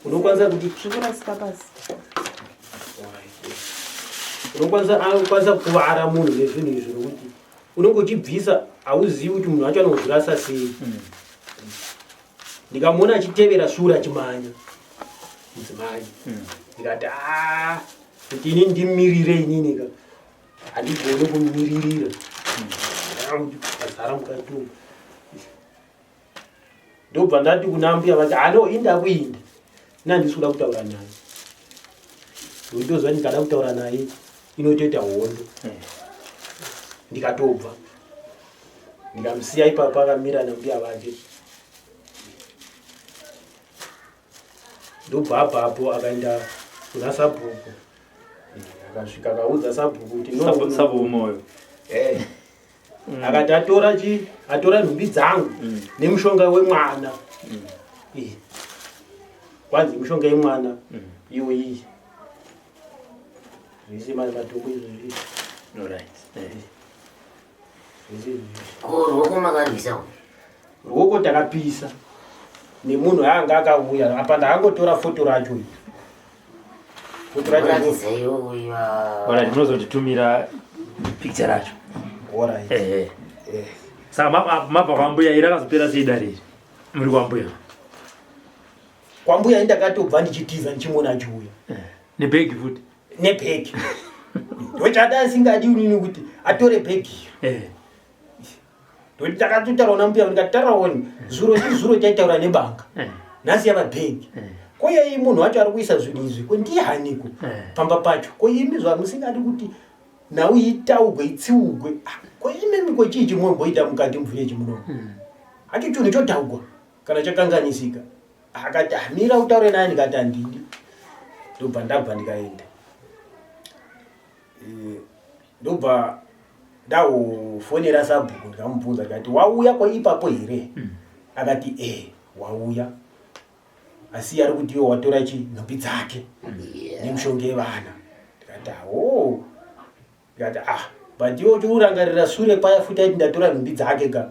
Unokwanisa kuti zvikurasika pasi. Unokwanisa anokwanisa kukuvara munhu nezvinhu izvi nokuti unenge uchibvisa hauzivi kuti munhu wacho anozvirasa sei. Ndikamuona achitevera shure achimhanya mudzimai. Ndikati "Ah, kuti ini ndimirire inini ka handigoni kumumiririra. Azara mukati umu. Ndobva ndati kuna mbuya vati ano inda kuinda. Ini handisi kuda kutaura naye. Ndoziva ndikada kutaura naye inotoita hondo. Ndikatobva. Ndikamusiya ipapo akamira nambuya vake. Ndobva abvapo akaenda kuna sabhuku. Akasvika akaudza sabhuku kuti no. Sabhuku Moyo. Eh. Akati atora chi atora nhumbi dzangu nemushonga wemwana. Eh. Kwanzi mishonga yemwana iwe iyi. Zvese mari madhoko izvozvi. Alright. Zvese izvi. Ko ruoko makarwisa uyu. Ruoko takapisa nemunhu anga akauya apa ndakangotora foto racho iri. Foto racho. Muratidza iwe uyu. Alright, munozonditumira picture racho. Alright. Ehe. Saka mabva kwambuya iri rakazopera sei dare iri? Muri kwambuya. Kwambuya ndakatobva ndichitiza ndichimuona achiuya. Nebhegi futi. Nebhegi. Ndochada asingadi inini kuti atore bhegi iri. Ndokuti takatotaura nambuya ndikati zuro zuro taitaura nebanga. Nhasi yava bhegi. Ko yei munhu wacho ari kuisa zvinhu izvi ko ndianiko pamba pacho? Ko imi zvamusingadi kuti nhau itaugwe itsiugwe. Ko imimi ko chii chimomboita mukati muvhileji muno? Hacho chinhu chotaugwa kana chakanganisika. Akati mira utaure naye ndikati handidi. Ndobva ndabva ndikaenda. Ndobva ndahofonera sabhuku ndikamubvunza ndikati wauya kwa ipapo here? Akati eh wauya. Asi ari kuti iwe watora chi nhumbi dzake nemishonga yevana. Ndikati oh. Ndikati ah but iwe uchiurangarira sure paya futi aiti ndatora nhumbi dzake ka.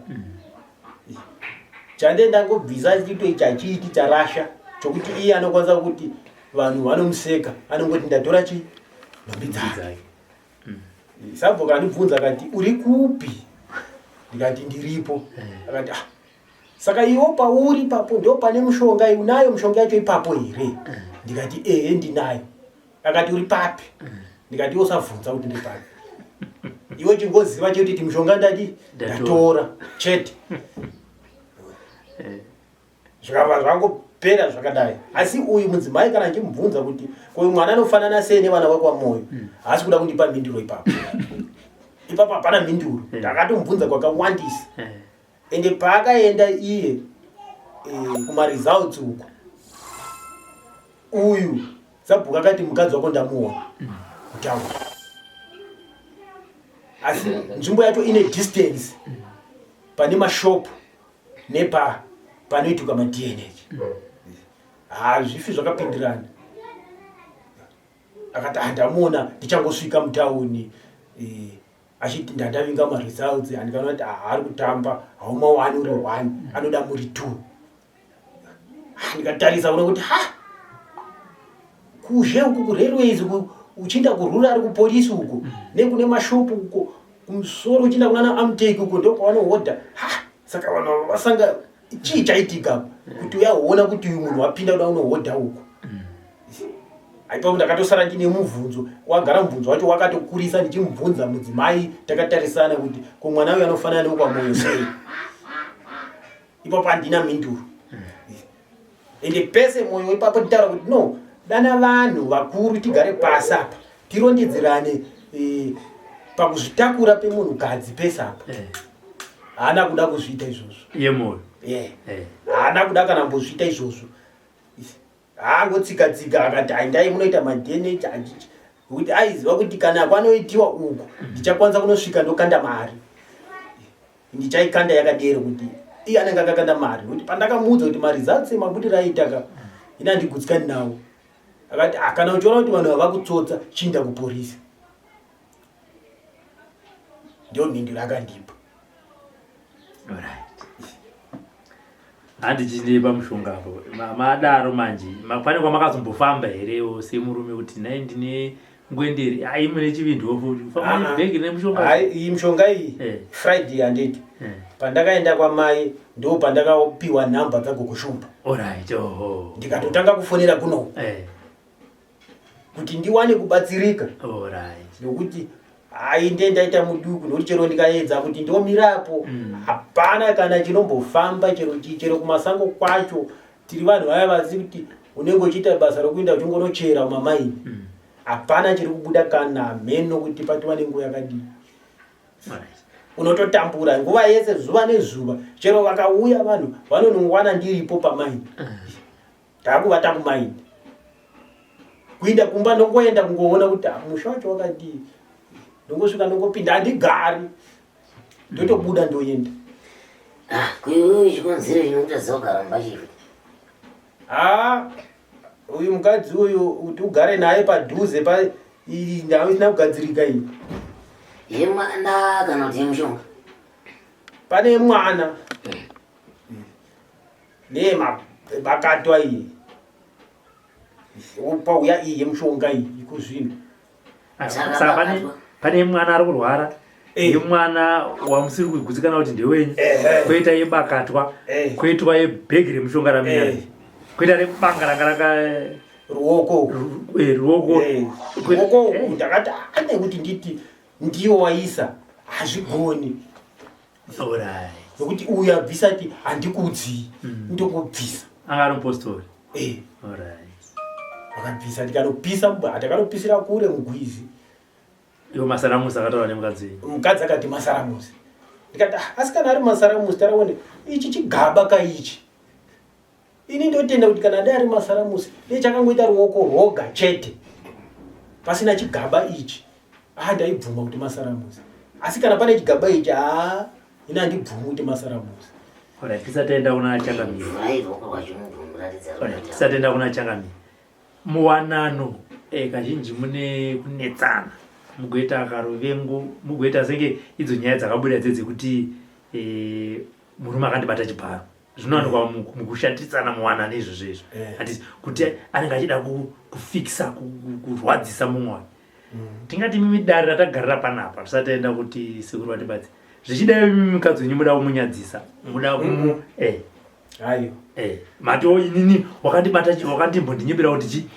Chande ndangobvisa chito ichi achiiti charasha chokuti iye anokwanisa kuti vanhu vanomuseka anongoti ndatora chi nhumbi dzake. Sabhuku andibvunza akati uri kupi? Ndikati ndiripo. Akati ah saka iwo pauri ipapo ndo pane mushonga unayo mushonga yacho ipapo here? Ndikati ehe ndinayo. Akati uri papi? Ndikati iwe usabvunza kuti ndiri papi. Iwe chingoziva chete kuti mushonga ndadi ndatora chete. Zvikabva zvangopera zvakadai. Asi uyu mudzimai kana achimubvunza kuti uyu mwana anofanana sei nevana vakwaMoyo, haasi kuda kundipa mhinduro ipapo. Ipapo hapana mhinduro. Ndakatomubvunza kwakawandisa. Ende paakaenda iye kumaresults uko, uyu sabhuku akati mukadzi wako ndamuona kutaura. Asi nzvimbo yacho ine distance pane mashop nepa panoitika maDNA. Hazvifi zvakapindirana. Akati ndamuona ndichangosvika mutauni achiti ndandavinga maresults andikaona kuti ari kutamba hauma 1 uri 1 anoda muri 2. Ndikatarisa kuona kuti ha kuzhe uku kurailways uku uchienda kurural kupolisi uku nekune mashopu uko kumusoro uchienda kunana Amtec uko ndokwavanohodha. Ha saka vanhu ava vasanga chii chaitika kuti uyaona kuti uyu munhu wapinda kuda unohodha uko. Aipapo ndakatosara ndine mubvunzo wagara mubvunzo wacho wakatokurisa ndichimubvunza mudzimai takatarisana kuti ko mwana uyu anofanana nekwaMoyo sei. Ipapo handina mhinduro. Ende pese mwoyo ipapo titaura kuti no, dana vanhu vakuru tigare pasi apa tirondedzerane eh, pakuzvitakura pemunhukadzi pese apa. Eh. Haana kuda kuzviita izvozvo. Iye mwoyo. Yeah. Eh. Haana kuda kana mbozviita izvozvo. Haangotsika tsika akati haindai munoita maDNA achichi nokuti aiziva kuti kana kwanoitiwa uku ndichakwanisa kunosvika ndokanda mari ndichaikanda yakadero kuti iye anenge akakanda mari nokuti pandakamuudza kuti maresults emabudiro aita ka ini handigutsikani nawo akati ah, kana uchiona kuti vanhu vavakutsotsa chiinda kuporisi ndio mhinduro akandipa. Alright. Handi chinde pamushonga apo. Madaro manje. Pane kwamakazombofamba here semurume kuti nhai ndine ngwendere. Ai mune chivindi futi. Famba ah, nebhegi nemushonga. Hai iyi mushonga iyi. Eh. Friday handiti. Eh. Pandakaenda kwamai ndo pandakapiwa nhamba dzagogo Shumba. Alright. Oho. Ndikatotanga kufonera kuno. Eh. Kuti ndiwane kubatsirika. Alright. Nokuti hai nde ndaita muduku nokuti chero ndikaedza kuti ndomirapo mm. hapana kana chinombofamba chero chii chero kumasango kwacho tiri vanhu vaya vasi kuti unenge uchiita basa rokuenda uchingonochera mumamaini mm. hapana chiri kubuda kana mheno kuti patova nenguva yakadii unototambura nguva yese zuva nezuva chero vakauya vanhu vanonongwana ndiripo pamaini mm. Takuvata kumaini. Kuinda kumba ndongoenda kungoona kuti ah, musha wacho wakadii. Ndongosvika ndongopinda handigari. Ndotobuda ndoenda. Ah, kuiwewe chikonzero chinokutadza kugara mumba chipi? Ah, uyu mukadzi uyu kuti ugare naye padhuze pa iyi ndau isina kugadzirika iyi. Yemwana kana kuti yemushonga? Pane mwana. Neyemabakatwa iyi pauya iyi yemushonga iyi ikuzvino saka pane pane mwana ari kurwara eh. yemwana wamusiri kugutsikana kuti ndewenyu koita yebakatwa eh. koitwa yebhegi remushonga ramina koita rebanga ranga raka ruoko ruoko ruoko ndakati ane kuti nditi ndiwo waisa hazvigoni nokuti uyu abvisa ati handikudzii mm. ndokubvisa anga ari mupostori eh. akabvisa ndikanopisa takanopisira kure mugwizi iwo masaramusi akataura nemukadzi mukadzi akati masaramusi ndikati ah, asi kana ari masaramusi taraone ichi chigaba kaichi Ini ndotenda kuti kana dai ari masaramusi dai chakangoita ruoko rwoga chete pasina chigaba ichi ah ndaibvuma kuti masaramusi asi kana pane chigaba ichi haa ini handibvumi kuti masaramusi Alright, tisati taenda kuna Changamire. Tisati taenda kuna Changamire. Muwanano eh, kazhinji mune kunetsana mugoita karuvengo mugoita senge idzo nyaya dzakabuda dzedzekuti eh, murume akandibata chibharo zvinowanikwa mukushatisana muwanano izvozvo izvo eh. handiti kuti anenge achida kufikisa kurwadzisa mumwe wake mm. tingati mimi dare ratagarira panapa tisati taenda kuti sekuru vatibatsi zvichida mimi mukadzi wenyu muda kumunyadzisa muda kumu eh. ayo eh. matiwo inini wakandibata wakandimbondinyepera kuti chi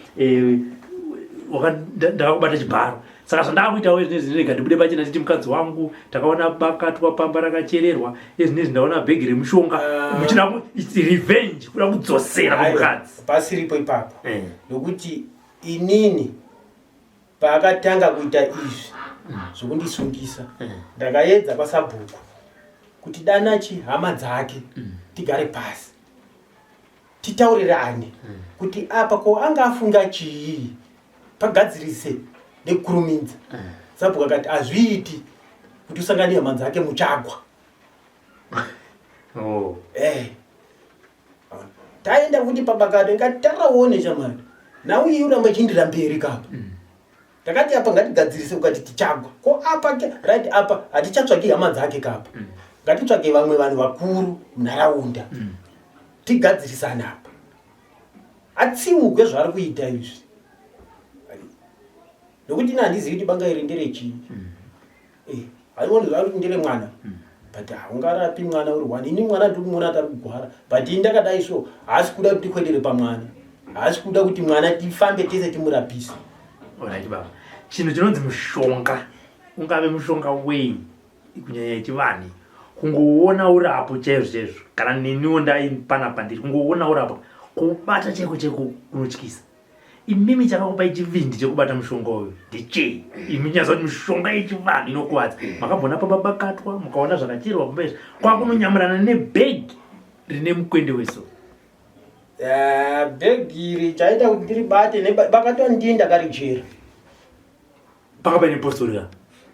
ndakakubata chibharo Saka zvandakuitawo izvinezvi ndinega ndibude pachena nditi mukadzi wangu takaona bakatwa pamba rakachererwa izvinezvi ndaona bhegi remushonga uh, muchida it's revenge kuda kudzosera kumukadzi pasiripo ipapo eh. nokuti inini paakatanga kuita izvi mm. zvokundisungisa mm. ndakaedza kwasabhuku kuti danachi hama dzake mm. tigare pasi titaurirane mm. kuti apa ko anga afunga chii pagadzirise nekukurumidza mm. sabhuku akati hazviiti kuti usangane hama dzake muchagwa oh. eh. taenda kuti pabakato ngatitaraone chamari nhau iyi uramba ichiindira mberi kapa mm. Takati apa ngatigadzirise ukati tichagwa. Ko apa ke right apa hatichatsvaki hama dzake kapa. Mm. Ngatitsvake vamwe vanhu vakuru munharaunda. Mm. Tigadzirisane apa. Atsiugwe zvaari kuita izvi. Nokuti ini handizivi kuti banga iri nderechii. Mm. Eh, haioni zvaari kuti ndere mwana. Mm. But haungarapi mwana uri one. Ini mwana ndiri kumuona atari kugwara. But ini ndakadai so haasi kuda kuti tikwedere pamwana. Haasi kuda kuti mwana tifambe tese timurapise. Alright baba. Chinhu chinonzi mushonga ungave mushonga wei kunyanya yechivanhu kungoona uri apo chaizvo chaizvo kana neniwo ndai panapa ndiri kungoona uri apo Kubata chaiko chaiko kunotyisa. Imimi chakakupai chivindi chekubata mushonga uyu ndechei? Imi nyaza kuti mishonga yechivanhu inokuvadza. Makambona pababakatwa mukaona zvakacherwa kumba izvi kwakunonyamurana nebhegi rine mukwende weso. Eh, bhegi iri chaita kuti ndiribate bakatwa ndii ndakarichera. Panga paine postori ka?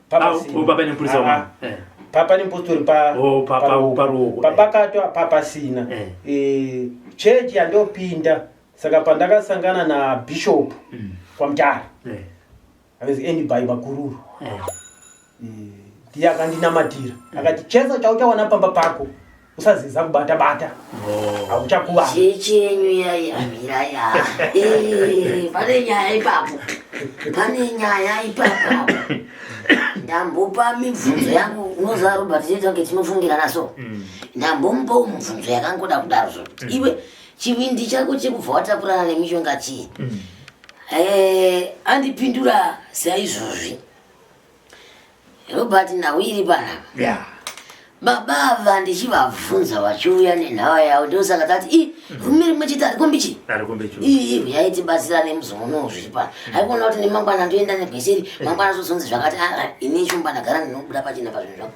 Papa paine mupurisa wa. Eh. Papa nemupostori pa oh, pa paruoko. Pabakatwa papasina. Eh. eh chechi yandopinda saka pandakasangana na bishop mm. kwaMutare. Eh. Anonzi Andy Bai Makururu. Eh. Ndiye akandinamatira. Akati chese chauchawana pamba pako usazeza kubata bata. Oh. Hauchakuvara. Chechi yenyu yayamira ya. Eh, pane nyaya ipapo. Pane nyaya ipapo. Ndambopa mibvunzo yangu unoziva Robert tinoita kunge tinofungirana so. Mm. Ndambomupawo mibvunzo yakangoda kudaro so. Mm. Iwe chivindi chako chekubva watakurana nemishonga chii? Mm. Eh, andipindura saizvozvi. Robert nhau iri panapa. Yeah. Baba ava ndichivabvunza vachiuya nenhava yavo ndosaka tati i rume rimwe chete harikombi chii? Harikombi chii. Ii yaitibatsira nemuzuva unowu zviri pano. Haikona kuti nemangwana ndoenda negweseri mangwana zozonzi zvakati aa ini shumba ndagara ndinobuda pachena pazvinhu zvangu.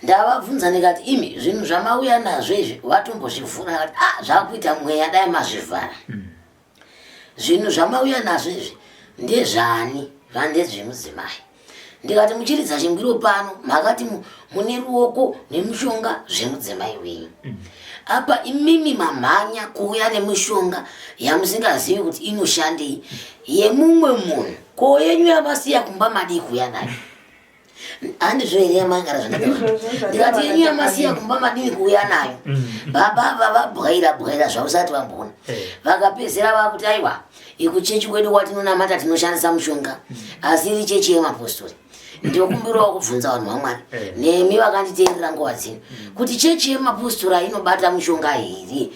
Ndavabvunza ndikati imi zvinhu zvamauya nazvo izvi vatombozvivhura akati ah zvakuita mweya dai mazvivhara. Zvinhu zvamauya nazvo izvi ndezvani? Zvandezvemudzimai. Ndikati muchiridza chingwiro pano makati mune ruoko nemushonga zvemudzimai wenyu. Apa imimi mamhanya kuuya nemushonga yamusingazivi kuti inoshandei yemumwe munhu. Ko yenyu yamasiya kumba madii kuuya nayo? Handizvo here yamangara zvandataura? Ndikati yenyu yamasiya kumba madini kuuya nayo. Baba ava vabwaira bwaira zvausati vamboona. Vakapedzera vakuti aiwa ikuchechi kwedu kwatinonamata tinoshandisa mushonga asi iri chechi yemapostori. Ndinokumbirawo kubvunza vanhu vaMwari nemi vakanditeerera nguva dzino kuti chechi yemapostori inobata mushonga here?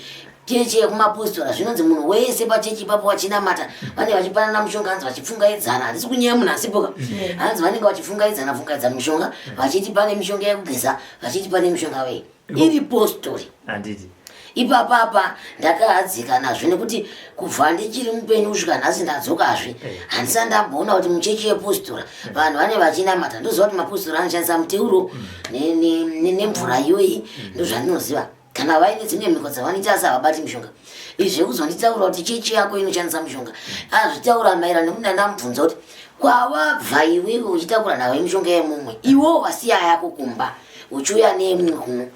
Chechi yekumapostora zvinonzi munhu wese pachechi ipapo vachinamata vanenge vachipanana mushonga hanzi vachipfungaidzana handisi kunyeya munhu asipoka hanzi vanenge vachipfungaidzana pfungaidzana mishonga vachiti pane mishonga yekugeza vachiti pane mishonga wei iri postori handiti ipapa apa ndakahadzika nazvo nekuti kubva ndichiri mupenyu kusvika nhasi ndadzokazve handisati ndamboona kuti muchechi yepostora vanhu vane vachinamata ndoziva kuti mapostora anoshandisa muteuro nemvura iyoyi ndozvandinoziva Kana vaine dzimwe mhiko dzavanoita asi havabati mishonga. Izvi zvekuzonditaura kuti chechi yako inoshandisa mishonga. Azvitaura maererano nekuti ndandamubvunza kuti kwawabva iwewe uchitakura nhau yemishonga yemumwe iwewo wasiya yako kumba uchiuya neyemumwe kuno.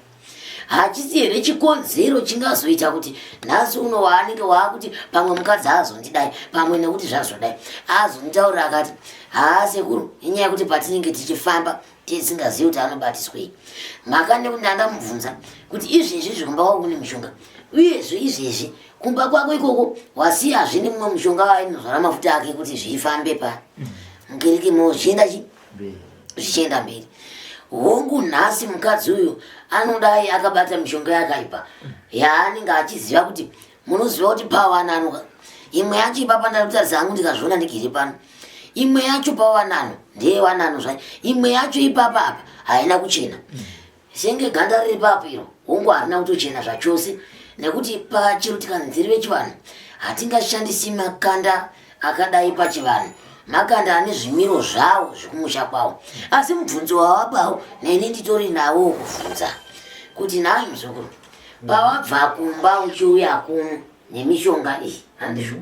Hachisi here chikonzero chingazoita kuti nhasi uno waanenge waakuti pamwe mukadzi aazondidai pamwe nekuti zvazodai. Azonditaurira akati haa sekuru inyaya yekuti patinenge tichifamba tisingazivi kuti anobatiswei mhaka nekuti ndandamubvunza kuti izvezvi izvi kumba kwako kune mishonga uyezve izvezvi kumba kwako ikoko wasiyazve nemumwe mushonga wainozora mafuta ake kuti zvifambe pa mukereke mo zvichienda chi zvichienda mberi hongu nhasi mukadzi uyu anodai akabata mishonga yakaipa yaanenge achiziva kuti munoziva kuti pawanano imwe yacho ipapa ndanotarisa hangu ndikazviona ndigere pano imwe yacho pawanano ndeyewanano zvayo imwe yacho ipapa apa haina kuchena senge ganda riri papo iro hongu harina kutochena zvachose nekuti pachero tikanzi vechivanhu hatingashandisi makanda akadai pachivanhu makanda ane zvimiro zvawo zvekumusha kwawo asi mubvunzo wawapawo neni nditori nawo wokubvunza kuti nhai muzukuru pawabva kumba uchiuya kuno nemishonga iyi handizvo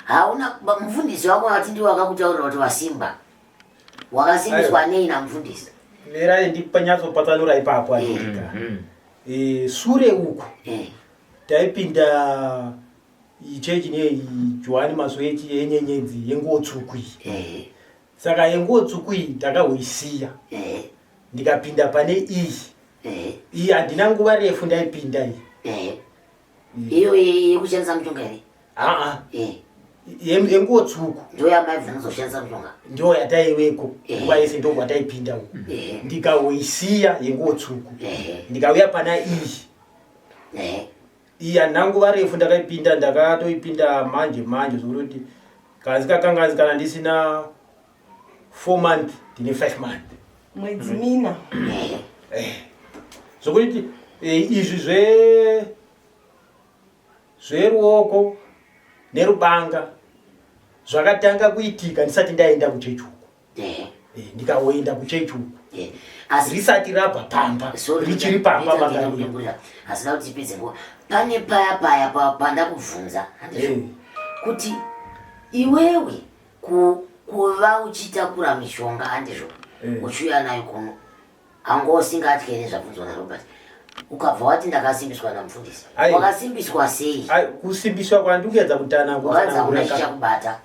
hauna mufundisi wako vati ndiwo wakakutaurira kuti wasimba wakasimbiswa nei namufundisi mirai ndipanyatsopatsanura ipapo aika mm. e, sure uku eh. taipinda ichechi nei johani masoechi yenyenyedzi yenguo tsvuku iyi eh. saka yenguo tsvuku iyi ndakahoisiya eh. ndikapinda pane iyi iyi handina nguva refu ndaipinda iyi iyo yekushandisa mushonga here aa yenguo tsvuku ndo yamaibva muzoshandisa mushonga ndo yataiweko nguva yese ndo kwataipinda uku ndikaoisiya yenguo tsvuku ndikauya pana iyi iyi handina nguva refu ndakaipinda ndakatoipinda manje manje zvekutoti kazi kakangazi kana ndisina 4 month ndine 5 month mwedzi mina eh. Zvokuti eh, izvi zve Zveruoko nerubanga zvakatanga kuitika ndisati ndaenda kuchechi uku. Eh, ndikaoenda kuchechi uku eh, asi risati rabva pamba richiri pamba banga asina kuti tipedze nguva pane paya paya pandakubvunza handizvo eh. kuti iwewe kuva uchitakura mishonga handizvo uchiuya nayo kuno Anga usingatye here zvabvunzwa naRobert? Ukabva wati ndakasimbiswa namufundisi. Wakasimbiswa sei? Kusimbiswa kwandikuedza kutana hakuna chichakubata.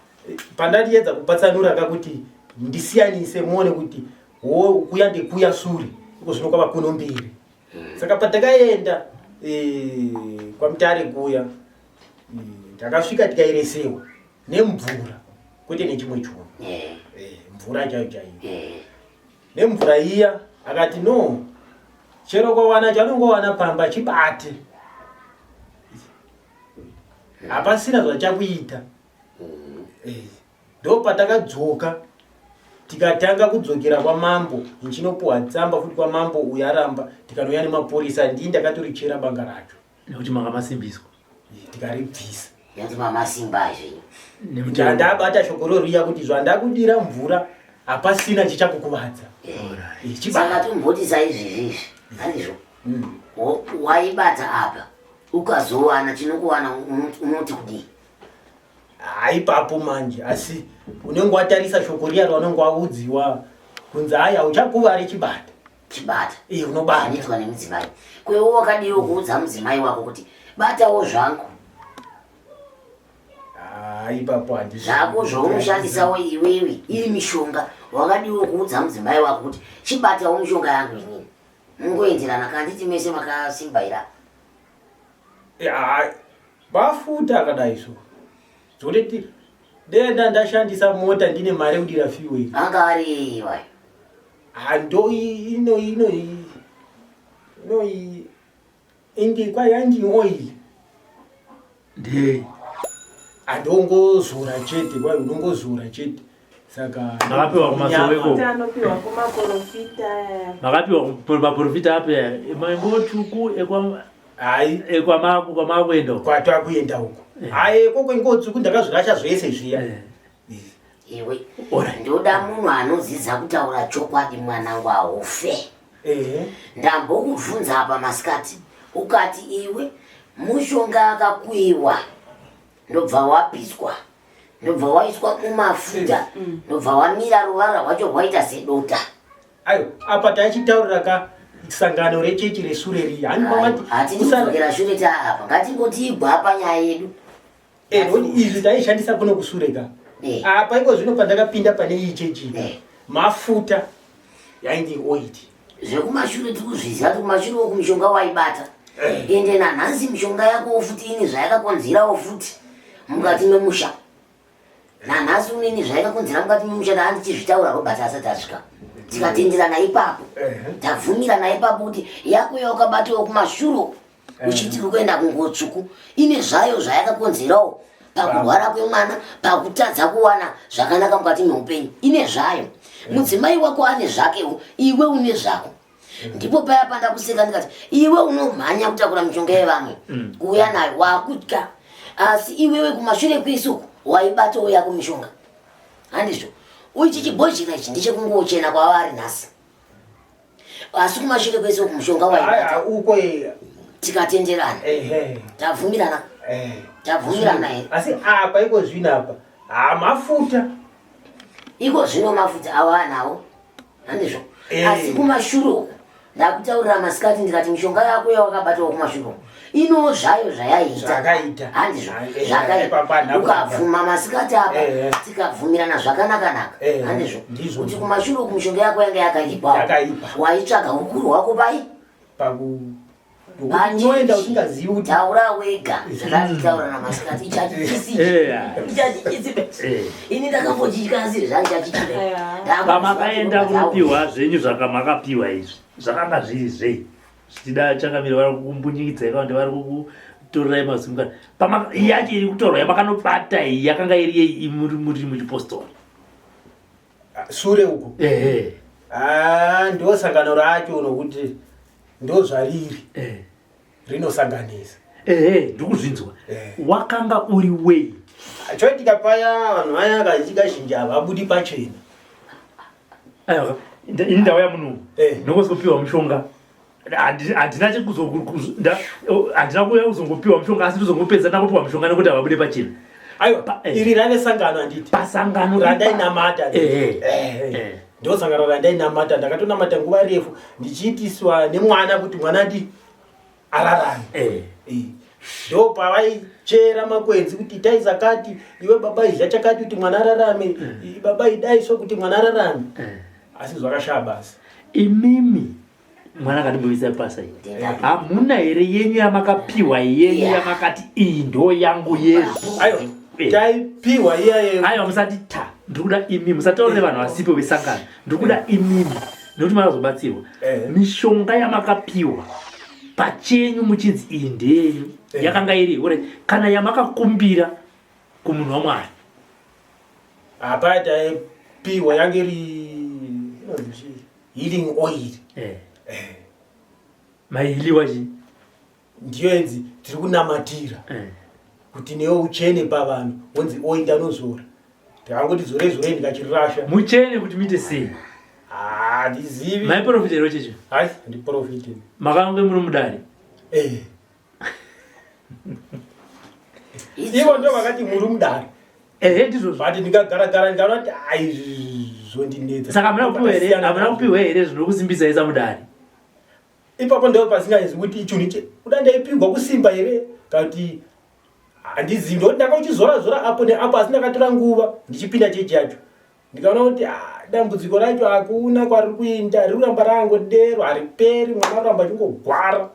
Pandatiedza kupatsanura ka kuti ndisiyanise muone kuti wo kuya ndekuya sure iko zvino kwava kuno mbiri. Hmm. Saka patakaenda eh, kwaMutare kuya eh, takasvika tikairesewa nemvura kwete nechimwe chunhu. Eh. Eh, mvura chaiyo chaiyo. Eh. Nemvura iya akati no chero kwawana chaunongowana pamba chibate hapasina zvachakuita eh, ndopatakadzoka tikatanga kudzokera kwamambo ndichinopuhwa tsamba futi kwamambo uyo aramba tikanouya nemapurisa ndii ndakatorichera banga racho nekuti manga masimbiswa tikaribvisa yanzi mamasimba zvenyu ndandabata shoko roriya kuti zvandakudira mvura hapasina chichakukuvadza eh, saka tomboti saizvizvi izvi handizvo mm. Waibata apa ukazowana chinokuwana unoti kudii haipapo manje asi unenge watarisa shoko riya raunenge waudziwa kunzi haya uchakuvari chibata chibata iye unobata zvinoitwa nemudzimai kwewo wakadiwo kuudza mudzimai wako kuti batawo zvangu ah, ipapo handi zvako zvaunoshandisawo iwewe iri mishonga wakadiwo kuudza mudzimai wako kuti chibatawo mishonga yangu inini mungoenderana kanditi mese makasimba ira mafuta akadai so zvekuti denda ndashandisa mota ndine mari yekudira fuel anga ari iwayo Ando ino ino ino indi kwa engine oil. Ndei. Andongozora chete kwa unongozora chete. Saka makapiwa kumasowe ko. Anopiwa kumaprofita. Makapiwa kumaprofita api mango tsvuku ekwa Hai ekwamaku kwamakuenda uko. Kwatakuenda uko. Eh. Hai koko ingo tsvuku ndakazvirasha zvese zviya. Eh. Iwe ndoda munhu anodzidza kutaura chokwadi mwanangu haufe. Ndambokubvunza apa masikati ukati iwe mushonga akakuiwa ndobva wapiswa ndobva waiswa mumafuta mm. ndobva wamira ruvara rwacho rwaita sedota. Ayo apa taichitaurira ka sangano rechechi resure riya. Hatidi kudzokera shure taapa ngatingoti igwapa nyaya yedu. Eh, izvi taishandisa kuno kusure ka eh. apa iko zvino pandakapinda pane iyi chechi eh. mafuta yainge oil zvekumashure tiri kuzviziva kuti kumashure uku mishonga waibata ende nanhasi mishonga yakowo futi ini zvayakakonzerawo futi mukati memusha nanhasi unini zvayakakonzera mukati memusha ndaandichizvitaura Robert asati asvika tikatenderana ipapo tabvumirana ipapo kuti yako yaukabatawo kumashure uku uchiti uri kuenda kunguo tsvuku ine zvayo zvayakakonzerawo pakurwara kwemwana pakutadza kuwana zvakanaka mukati meupenyu ine zvayo mudzimai wako ane zvakewo iwe une zvako ndipo paya pandakuseka ndikati iwe unomhanya kutakura mishonga yevamwe mm. kuuya nayo wakutya asi iwewe kumashure kwesuku waibatawo yako mishonga handizvo uichi chibhozhera ichi ndechekungochena kwavari nhasi asi kumashure kwese uku mushonga waibata uko tikatenderana tabvumirana tabvumirana here asi apa iko zvino apa hamafuta iko zvino mafuta awa anawo handizvo asi kumashure uku ndakutaurira masikati ndikati mishonga yako yawakabatawo kumashure uku ino zvayo zvayaita handizvo zvakaita ukabvuma masikati apa tikabvumirana zvakanakanaka handizvo kuti kumashure uku mishonga yako yanga yakaipa waitsvaga ukuru hwako pai unoenda usingazivi kuti taura wega zvakatitaura namasikati ichachichisi ichachichisi ini ndakambochitya asi zvandichachichide pamakaenda kunopiwa zvenyu zvakamakapiwa izvi zvakanga zviri zvei zvichida changamire vari kukumbunyikidzai kana kuti vari kukutorerai mazimukana yacho iri kutorwa yamakanobata iyi yakanga iri yei muri muri muchipostori ah, sure uku ehe ah, ndo sangano racho nokuti ndo zvariri eh. rinosanganisa Ehe, ndikuzvinzwa. Eh. Wakanga uri wei? Choitika paya vanhu vaya kazhinji kazhinji havabudi pachena. Aiwa, ini ndauya muno Eh. ndokuzopiwa mushonga. Handina handina kuuya kuzongopiwa mushonga asi ndozongopedza ndakupiwa mushonga nekuti havabude pachena. Aiwa, iri rave sangano handiti? Pasangano randainamata. Eh. Eh. Eh. Ndo sangano randainamata, ndakatonamata nguva refu ndichiitiswa nemwana kuti mwana ndi ararame. Eh. Eh. Ndo pavaichera makwenzi kuti itai zakati, iwe baba idya chakati kuti mwana ararame, baba idai so kuti mwana ararame. Asi zvakashaya basa. Imimi mwana akatimbovisa pasa iyi. Hamuna here yenyu yamakapiwa yenyu yamakati iyi ndo yangu yezvo? Aiwa, taipiwa iya ye Aiwa, musati ta, ndiri kuda imimi, musataurire vanhu vasipo vesangano. Ndiri kuda imimi nekuti makazobatsirwa. Mishonga yamakapiwa pachenyu muchinzi iyi ndeyenyu yakanga iri ore kana yamakakumbira kumunhu waMwari? Apa taipiwa yange iri inonzi chii? Healing oil. Maihiliwa chii? Ndiyo yenzi tiri kunamatira kuti newe uchene pavanhu, wonzi oil ndanozora. Ndakangoti zore zore ndikachirasha. Muchene kuti muite sei? Handizivi. Maiprofita here checho? Hai, handiprofiti. Makange muri mudare? Eh. Ivo ndo vakati muri mudare. Ehe, ndizvozvo. But ndikagara-gara ndikaona kuti ai, zvondinetsa. Saka hamuna kupiwa here, hamuna kupiwa here zvinokusimbisai samudare? Ipapo ndo pasingazivi kuti chinhu ichi kuda ndaipigwa kusimba here kana kuti handizivi, ndokuti ndakauchizora zora apo neapo, asi ndakatora nguva ndichipinda chechi yacho ndikaona kuti dambudziko racho hakuna kwariri kuinda, riri kuramba rangodero, hariperi, mwana kuramba achingogwara.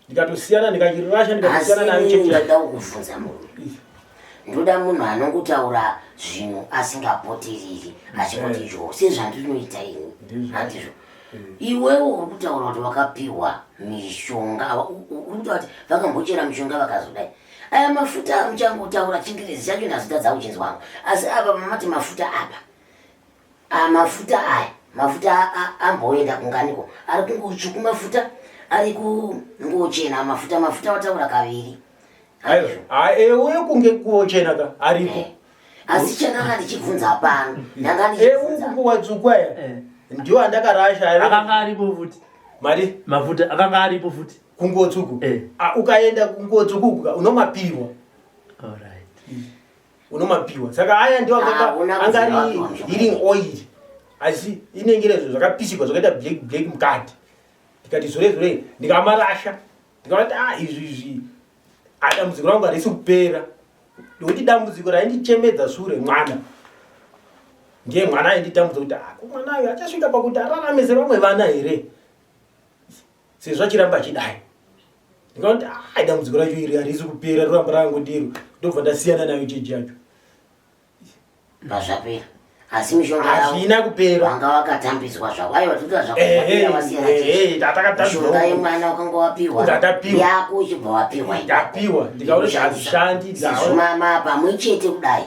Ndikatosiyana, ndikachirasha, ndikatosiyana nayo chechi yacho. Ndoda kukubvunza murume, ndoda munhu anongotaura zvinhu asingapotiriri, achingoti jo sezvandinoita ini. Ndizvo. Handizvo? Iwewo uri kutaura kuti wakapiwa mishonga, uri kutaura kuti vakambochera mishonga vakazodai. Aya mafuta amuchangotaura chingirezi chacho ndazotadza kuchinzwangu, asi apa mamati mafuta apa, mafuta aya, mafuta amboenda kunganiko? Ari kungotsvuku mafuta, ari kungochena mafuta, mafuta wataura kaviri. Aiwa, uye kunge kuochena ka aripo. Asi chandanga ndichibvunza pano, ndanga ndichibvunza Uku kuwatsvuku aya ndiwo andakarasha. Akanga aripo futi. Mari? Mafuta akanga aripo futi. Kungotsvuku. Ukaenda kungotsvuku uku unomapiwa. Unomapiwa. Saka aya ndiwo Hauna anga ari kuziva wapiwa. healing oil, asi inenge ine zvakapisigwa zvakaita black black mukati. Ndikati zore zore ndikamarasha, ndikaona kuti izvi izvi dambudziko rangu harisi kupera, nekuti dambudziko raindichemedza sure mwana ndiye mwana ainditambudza kuti ko mwana uyu achasvika pakuti ararame sevamwe vana here sezvo achiramba achidai. Ndikaona kuti dambudziko racho iri harisi kupera, roramba rangodero, ndobva ndasiyana nayo chechi yacho. Pazvapera, asi mishonga yavo Hazvina kupera. Wanga wakatambidzwa zvako. Aiwa, tikuta zvako, zvapera, wasiyana chechi. Takatambidzwa. Mishonga yemwana wakanga wapiwa Ndatapiwa. yako uchibva wapiwa. Ndapiwa, ndikaona kuti hazvishandi. Sezvo mama pamwe chete kudai,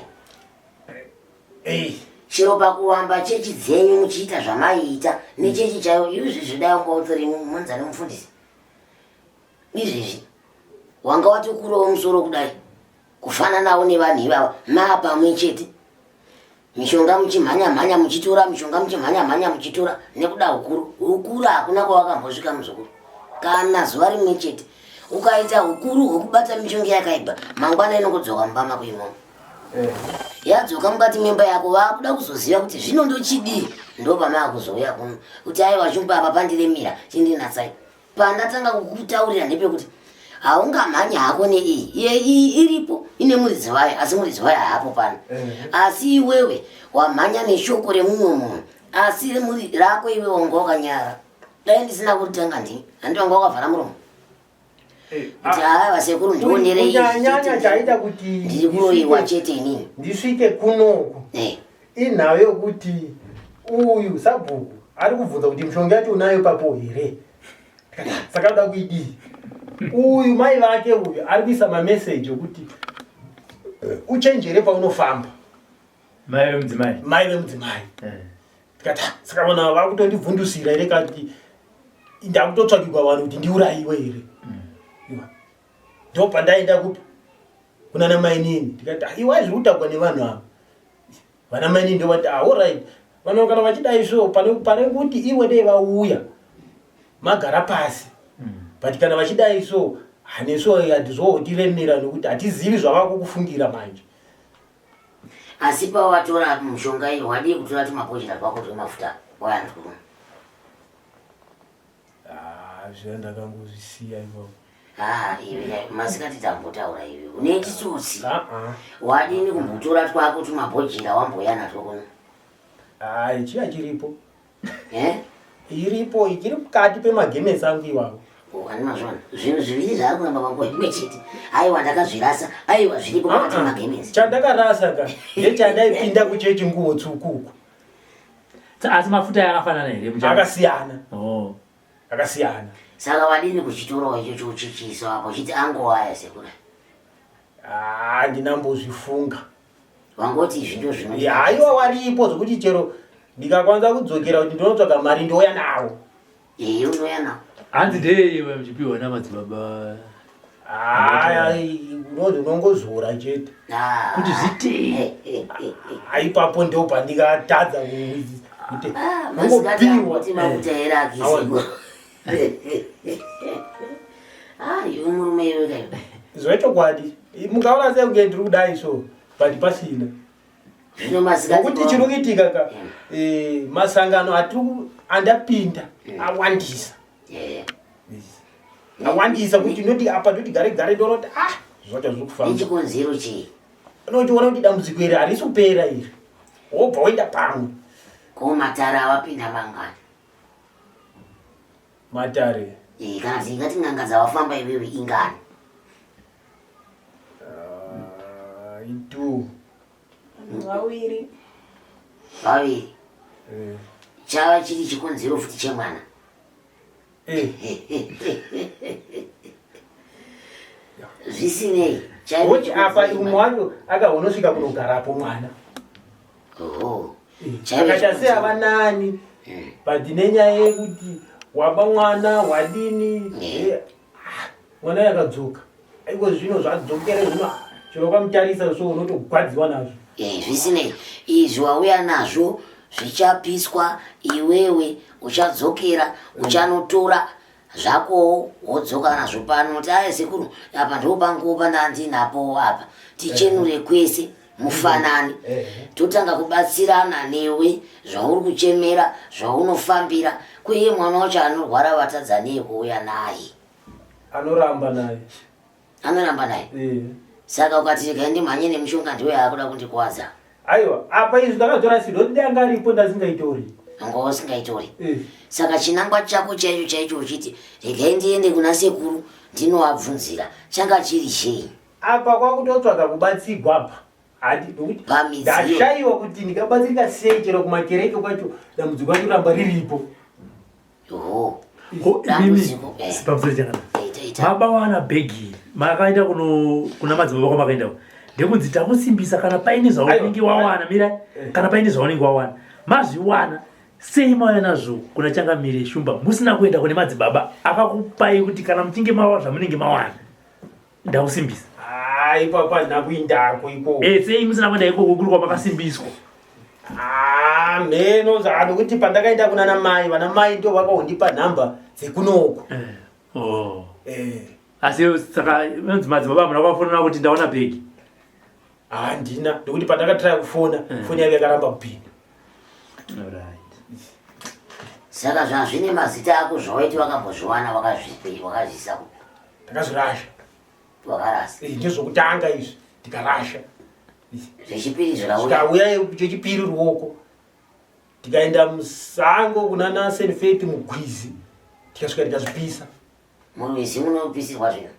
chero pakuwamba chechi dzenyu muchiita zvamaiita nechechi chaiyo izvizvi, dai wanga utori munzani mufundisi izvizvi, wanga watokurawo musoro kudai kufananawo nevanhu ivava, maa pamwe chete, mishonga muchimhanya mhanya muchitora mishonga, muchimhanya mhanya muchitora nekuda ukuru. Ukuru hakuna kwawakambosvika muzukuru, kana zuva rimwe chete. Ukaita ukuru hwekubata mishonga yakaipa, mangwana inongodzoka mumba mako imomo. Yadzoka mukati memba yako, vakuda kuzoziva kuti zvino ndochidii, ndo pamakuzouya kuno kuti aiwa chumba apa pandiremera, chindinatsai. Pandatanga kukutaurira ndepekuti haungamhanyi hako neiyi, iye iyi iripo ine muridzi wayo, asi muridzi wayo haapo pano. Asi iwewe wamhanya neshoko remumwe munhu, asi remuri rako iwe wanga wakanyara. Dai ndisina kuritanga ndini handi wanga wakavhara muromo kuti haa vasekuru ndionerei. Kunyanyanya chaita kuti ndiri kuroyiwa chete inini. Ndisvike kunoku inhau yokuti uyu sabhuku ari kubvunza kuti mishonga yacho unayo papo here, saka uda kuidii? Uyu mai vake uyu ari kuisa mameseji okuti uchenjere paunofamba. Mai vemudzimai. Mai vemudzimai. Ndikati, "Ah, saka vanhu ava vakutondivhundusira here kati ndakutotsvakirwa vanhu kuti ndiurayiwe here?" Iwa. Ndopandaenda kupi kunana mainini ndikati ah, iwai zviri kutagwa nevanhu ava vana mainini ndovati ah, orit vanhu kana vachidai so pane pane kuti iwe dei vauya magara pasi but kana vachidai so haneso hatizootiremera nekuti hatizivi zvavakukufungira manje. Asi pawatora mushonga iyo wadii kutora tumabhojera twako twemafuta wayanzwa? Ah, zviya ndakangozvisiya ipapo. Ah, iwe masikati tambotaura iwe une chitsotsi. Ah, ah. Wadini kumbotora twako tumabhojera wamboya natwo kuno? Ah, chiya chiripo. Eh? Iripo ichiri mukati pemagemenzi angu iwawo. Wani mazvona zvinhu zviviri zvaari kuramba panguva imwe chete. Aiwa ndakazvirasa, aiwa zviripo pakati ah, ah. pemagemenzi. Chandakarasa ka ndechandaipinda kuchechi nguwo tsvuku uku. Asi mafuta aya akafanana here? Akasiyana. Oh. Akasiyana. Saka wadini kuchitoro ichocho uchichiisa apo uchiti angowaya sekuru? Ah, ndinambozvifunga. Wangoti izvi ndo zvino. Haiwa waripo zvekuti chero ndikakwanisa kudzokera kuti ndinotsvaga mari ndouya nawo. Iye unouya nawo. Hanzi ndeye muchipiwa namadzibaba. Haya unonzi unongozora chete. Ah. Kuti zvitei. Ipapo ndo pandikatadza kuti ah, ungopiwa. Kuti mafuta here akisi. Ah, iwe murume iwe kai. Zvechokwadi. Mukaona sei kunge ndiri kudai so but pasina. Zvino masikati. Nokuti chiri kuitika ka eh, masangano atiri andapinda awandisa. Yeah. Awandisa kuti ndoti apa ndoti gare gare ndoona kuti ah zvacho zviri kufamba. Nechikonzero chei? Unochiona kuti dambudziko iri harisi kupera iri. Wobva woenda pamwe. Ko matara awapinda mangani? Matare. Eh, kana dzingati n'anga dzawafamba iwewe ingani? Uh, itu. Vaviri. Vaviri. Eh. Chava chiri chikonzero futi chemwana. Eh. Zvisinei. Kuti apa umwe wacho akahonosvika kunogarapo mwana. Oho. Akaita seava nani but nenyaya yekuti waba mwana wadini eh, ah, mwana yakadzoka iko zvino zvadzokere zvino chero ukamutarisa so unotogwadziwa nazvo. Eh, zvisinei izvi wauya nazvo zvichapiswa iwewe uchadzokera uchanotora zvakowo wodzoka nazvo pano kuti aya sekuru apa ndo panguwo pandandinapo apa tichenure kwese mufanani totanga kubatsirana newe zvauri kuchemera zvaunofambira kweiye mwana wacho anorwara vatadza nei kuuya naye anoramba naye anoramba naye eh. Saka ukati regai ndimhanye nemushonga ndiwe akuda kundikwadza. Aiwa, apa izvi ndakatora sido kuti anga aripo ndasingaitori. Anga usingaitori. Eh. Saka chinangwa chako chaicho chaicho uchiti regai ndiende kuna sekuru ndinovabvunzira changa chiri chei? Apa kwakutotsvaga kubatsigwa apa. Handi nokuti Pamidziyo. ndashaiwa kuti ndingabatsirika sei chero kumakereke kwacho dambudziko racho ramba riripo. Oho. Ko imimi Dambudziko, eh. pamusoro chakana. Ita ita. Mabawana bhegi makaenda kuno kuna madzibaba kwamakaenda uko. Ndekunzi takusimbisa kana paine zvaunenge wawana mira Eh. kana paine zvaunenge wawana mazviwana sei mauya nazvo kuna changamire shumba musina kuenda kune madzibaba akakupai kuti kana muchinge mawa zvamunenge mawana ndakusimbisa. Ah, ipapo handina kuindako ikoko. Eh, sei musina kuenda ikoko kuri kwamakasimbiswa? Ah, mheno zvano kuti pandakaenda kunana mai, vana mai ndo vakaondipa nhamba dzekunoko. Eh. Oh. Eh. Asi saka inonzi madzibaba hamuna kuvafonera kuti ndaona bhegi? Handina, nekuti pandakatraya kufona, Eh. foni yavo yakaramba kupinda. Alright. Saka zvazvine mazita ako zvawaiti wakambozviwana wakazvipi wakazviisa kupi? Ndakazvirasha. Wakarasa. Eh, ndezvokutanga izvi ndikarasha. Zvechipiri zvikauya. Zvikauya chechipiri ruoko. Tikaenda musango kuna na St. Faith mugwizi. Tikasvika tikazvipisa. Murwizi munopisirwa zvinhu.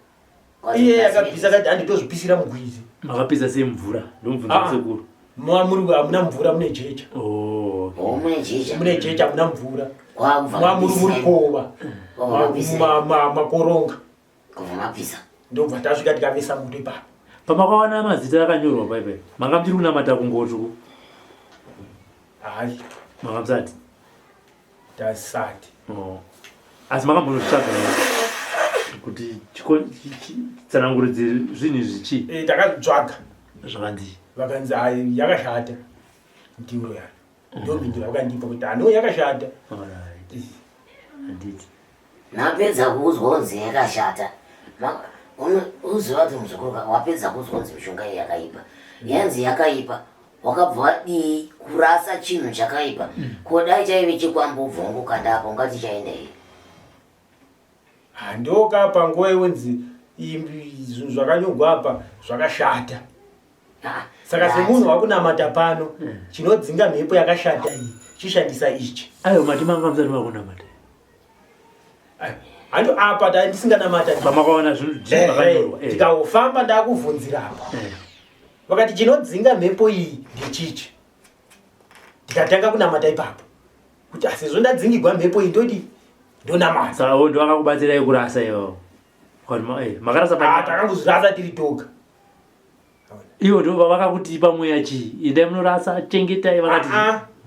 Iye akapisa akati handitozvipisira mugwizi. Makapisa sei mvura? Ndomubvunza Ah. sekuru. Muri hamuna mvura mune jecha. Oh. Oh, mune jecha. Mune jecha hamuna mvura. Kwakubva Mwamuri mapisa. murukova. Kwakubva mapisa. Makoronga. Kubva mapisa. Ndobva tasvika tikavesa moto ipapo. Pamakawana mazita akanyorwa paipai. Manga muchiri kunamata kungotsvuku. Hayi. Manga musati. Tasati. Oh. Asi makambonozvitsvaga here? Kuti tsananguridze zvinhu izvi chii? Eh, takazvitsvaga. Zvakanzi? Vakanzi hai yakashata miteuro yayo. Ndio mhinduro yakandipa kuti ano yakashata. Alright. Handiti. Napedza kuudzwa kunzi yakashata. Uziva kuti muzukuru wapedza kuudzwa kunzi mishonga iyi yakaipa. Yanzi yakaipa wakabva wadii kurasa chinhu chakaipa. Ko dai chaive chikwambo ubva wangokanda apa ungati chaenda here? Ndoka panguva iwenzi zvinhu zvakanyorwa apa zvakashata. Saka semunhu wakunamata pano chinodzinga mhepo yakashata iyi chishandisa ichi. Ayo mati manga musati makunamata. Hando apa dai ndisinganamata. Pamakaona zvinhu zvakanyorwa. Tikangofamba ndakuvhunzira apa. Vakati chinodzinga mhepo iyi ndechichi. Ndikatanga kunamata ipapo. Kuti sezvo ndadzingigwa mhepo iyi ndodi ndonamata. Saka ndo vakakubatsirai kurasa ivo. Makarasa pa. Takangozvirasa tiri toga. Ivo ndo vavakakutipa mweya chii? Endai munorasa, chengetai vakati.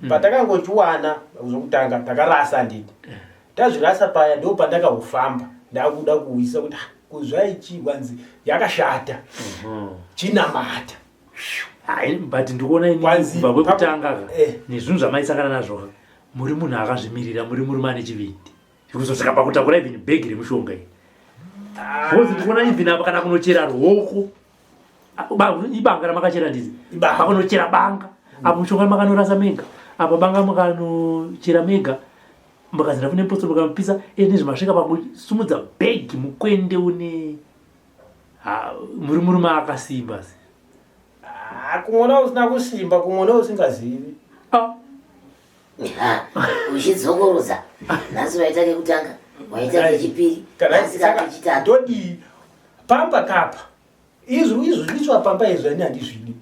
Patakangochiwana zvokutanga takarasa handiti. Tazvirasa paya ndo pandakahufamba ndakuda kuisa kuti kuzvaichi kwanzi yakashata. Chinamata. Hai, but ndikuona ini kubva kwekutanga ka nezvinhu zvamaisangana nazvo ka muri munhu akazvimirira, muri murume ane chivindi. Kuzosvika pakutakura even bhegi remushonga iyi. Because ndikuona even apa kana kunochera ruoko ibanga ramakachera ndizi pakunochera banga apo mushonga makanorasa mega apo banga mukanochera mega mukazira kune potso mukamupisa nezvemasvika pakusumudza bhegi mukwende une muri murume akasimba se kumona usina kusimba kumona usingazivi. Uchidzokorodza nhasi waita kekutanga waita kechipiri nhasi kakechitatu. Ndodii pamba kapa izvi izvi zviiswa pamba izvi ani handizvidi.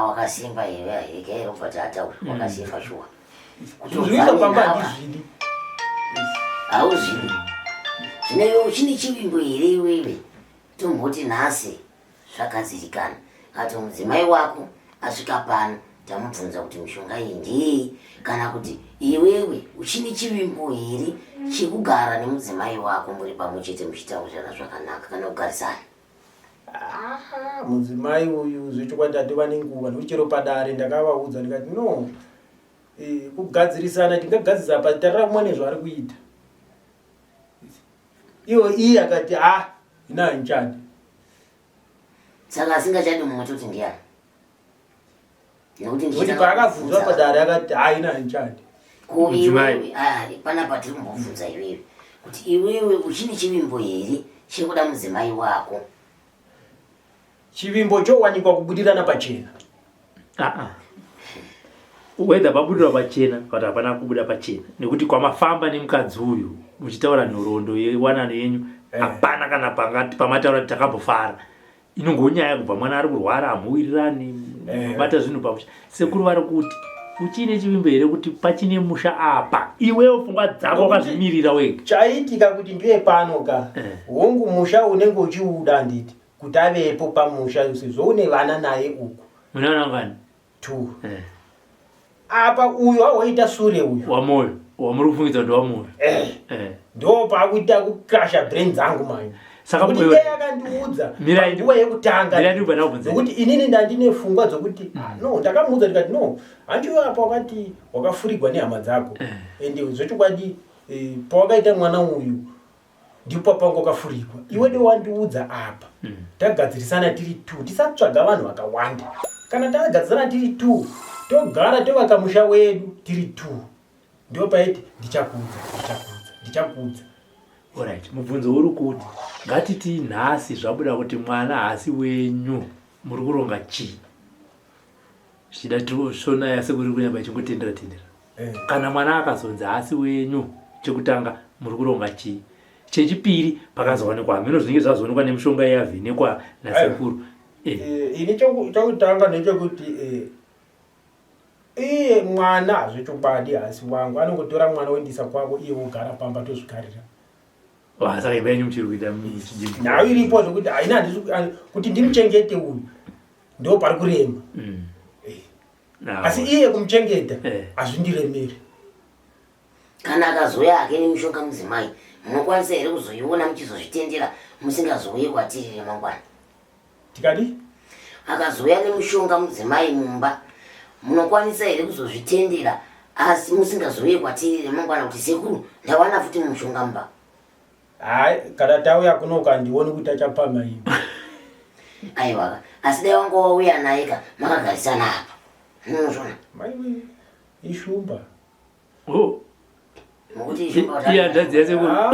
Wakasimba iwe heke ubva tataura wakasimba shuwa. Zviiswa pamba handizvidi. Hauzvidi. Zvino iwe uchine chivimbo here iwewe? Tomboti nhasi zvagadzirikana kati mudzimai wako asvika pano tamubvunza kuti mishonga iyi ndiyei kana kuti iwewe uchine chivimbo here chekugara nemudzimai wako muri pamwe chete muchitaurirana zvakanaka kana kugarisana? Mudzimai uyu zvechokwadi atova nenguva nekuti chero padare ndakavaudza ndikati no, kugadzirisana tingagadzirisa apa tarira kumwe nezvaari kuita. Iwo iye akati ina handichadi. Saka asingachadi mumwe toti ndiani? Nekuti Nekuti paakabvunzwa padare akati ina handichadi. Ko iwewe panapa tiri kumbobvunza iwewe kuti iwewe uchine chivimbo here chekuda mudzimai wako? Chivimbo chowanikwa kubudirana pachena. Whether pabudirwa pachena kana hapana kubuda pachena nekuti kwamafamba nemukadzi uyu muchitaura nhoroondo yewanano yenyu hapana kana pamataura kuti takambofara. Inongova nyaya kubva mwana ari kurwara hamuwirirani mabata zvinhu pamusha. Sekuru vari kuti uchine chivimbo here kuti pachine musha apa iwewe pfungwa dzako wakazvimirira wega? Chaitika kuti ndiye pano ka hongu musha unenge uchiuda handiti kuti avepo pamusha sezvo une vana naye uku. Mune vana vangani? 2. Apa uyu awaita sure uyu. Wamoyo, wamuri kufungidza kuti wamoyo. Ndo paakuita kukrasha brain dzangu manje. Saka kuti iye akandiudza nguva yekutanga. Nokuti inini ndandine pfungwa dzokuti no, ndakamuudza ndikati no, handiwe apa wakati wakafurigwa nehama dzako. Ende zvechokwadi pawakaita mwana uyu ndipo panga wakafurigwa. Iwe ndiwe wandiudza apa. Tagadzirisana tiri 2, tisatsvaga vanhu vakawanda. Kana tagadzirisana tiri 2, togara tovaka musha wedu tiri 2. Ndipo paiti ndichakuudza, ndichakuudza, ndichakuudza. Alright, mubvunzo uri kuti ngatiti nhasi zvabuda kuti mwana haasi wenyu, muri kuronga chii? Zvichida shona yasekuru kunyamba ichingotendera tendera. Kana mwana akazonzi haasi wenyu, chekutanga muri kuronga chii? Chechipiri pakazowanikwa hameno zvinenge zvazoonekwa nemishonga yavhenekwa nasekuru. Ini chekutanga ndechekuti iye mwana zvechokwadi haasi wangu, anongotora mwana oendesa kwavo iye wogara pamba tozvigarira. Saka imba yenyu muchiri kuita nhau iripo zvekuti haina handisi kuti ndimuchengete uyu ndo pari kurema. Asi iye kumuchengeta hazvindiremeri. Kana akazouya hake nemishonga mudzimai, munokwanisa here kuzoiona muchizozvitendera musingazouye kwatiri remangwana? Tikadi? Akazouya nemushonga mudzimai mumba, munokwanisa here kuzozvitendera asi musingazouye kwatiri remangwana kuti sekuru ndawana futi mushonga mumba? Hayi, kana tauya kuno ukandioni kuti achapamha imba. Aiwa, asi dai wanga wauya naye ka makagarisana apa. Munozvona? Maiwe, ishumba. Oh. Nokuti ishumba Iya hanzvadzi yasekuru. Ah.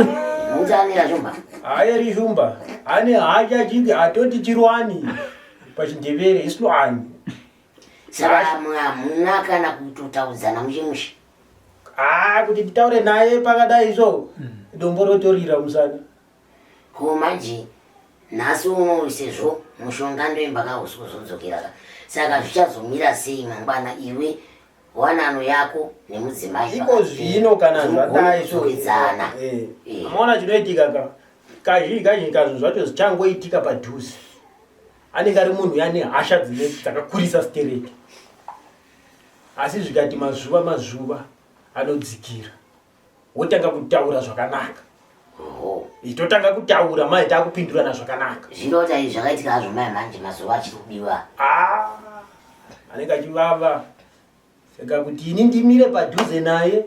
Nokuti anera shumba. Hayi ri shumba. Ane hacha chiki atoti chirwani. Pachindevere isilwani. Saka hamuna kana kutotaudzana mushe mushe. Ah, kuti titaure naye pakadai so. Dombo rotorira musana. Ko manje nhasi uno sezvo mushonga ndoimba kausi kuzodzokera ka. Saka zvichazomira sei mangwana iwe wanano yako nemudzimai Iko zvino kana zvadai so. Kudzana. Eh. Eh. Amaona chinoitika ka. Kazhinji kazhinji kazvo zvacho zvichangoitika padhuze. Anenge ari munhu yane hasha dzine dzakakurisa stereki. Asi zvikati mazuva mazuva anodzikira. Wotanga kutaura zvakanaka. Oho. Totanga kutaura mai takupindurana zvakanaka. Zvino tai zvakaitika hazvo mai manje mazuva achiri kubiwa. Ah, anenge achivava. Saka kuti ini ndimire padhuze naye,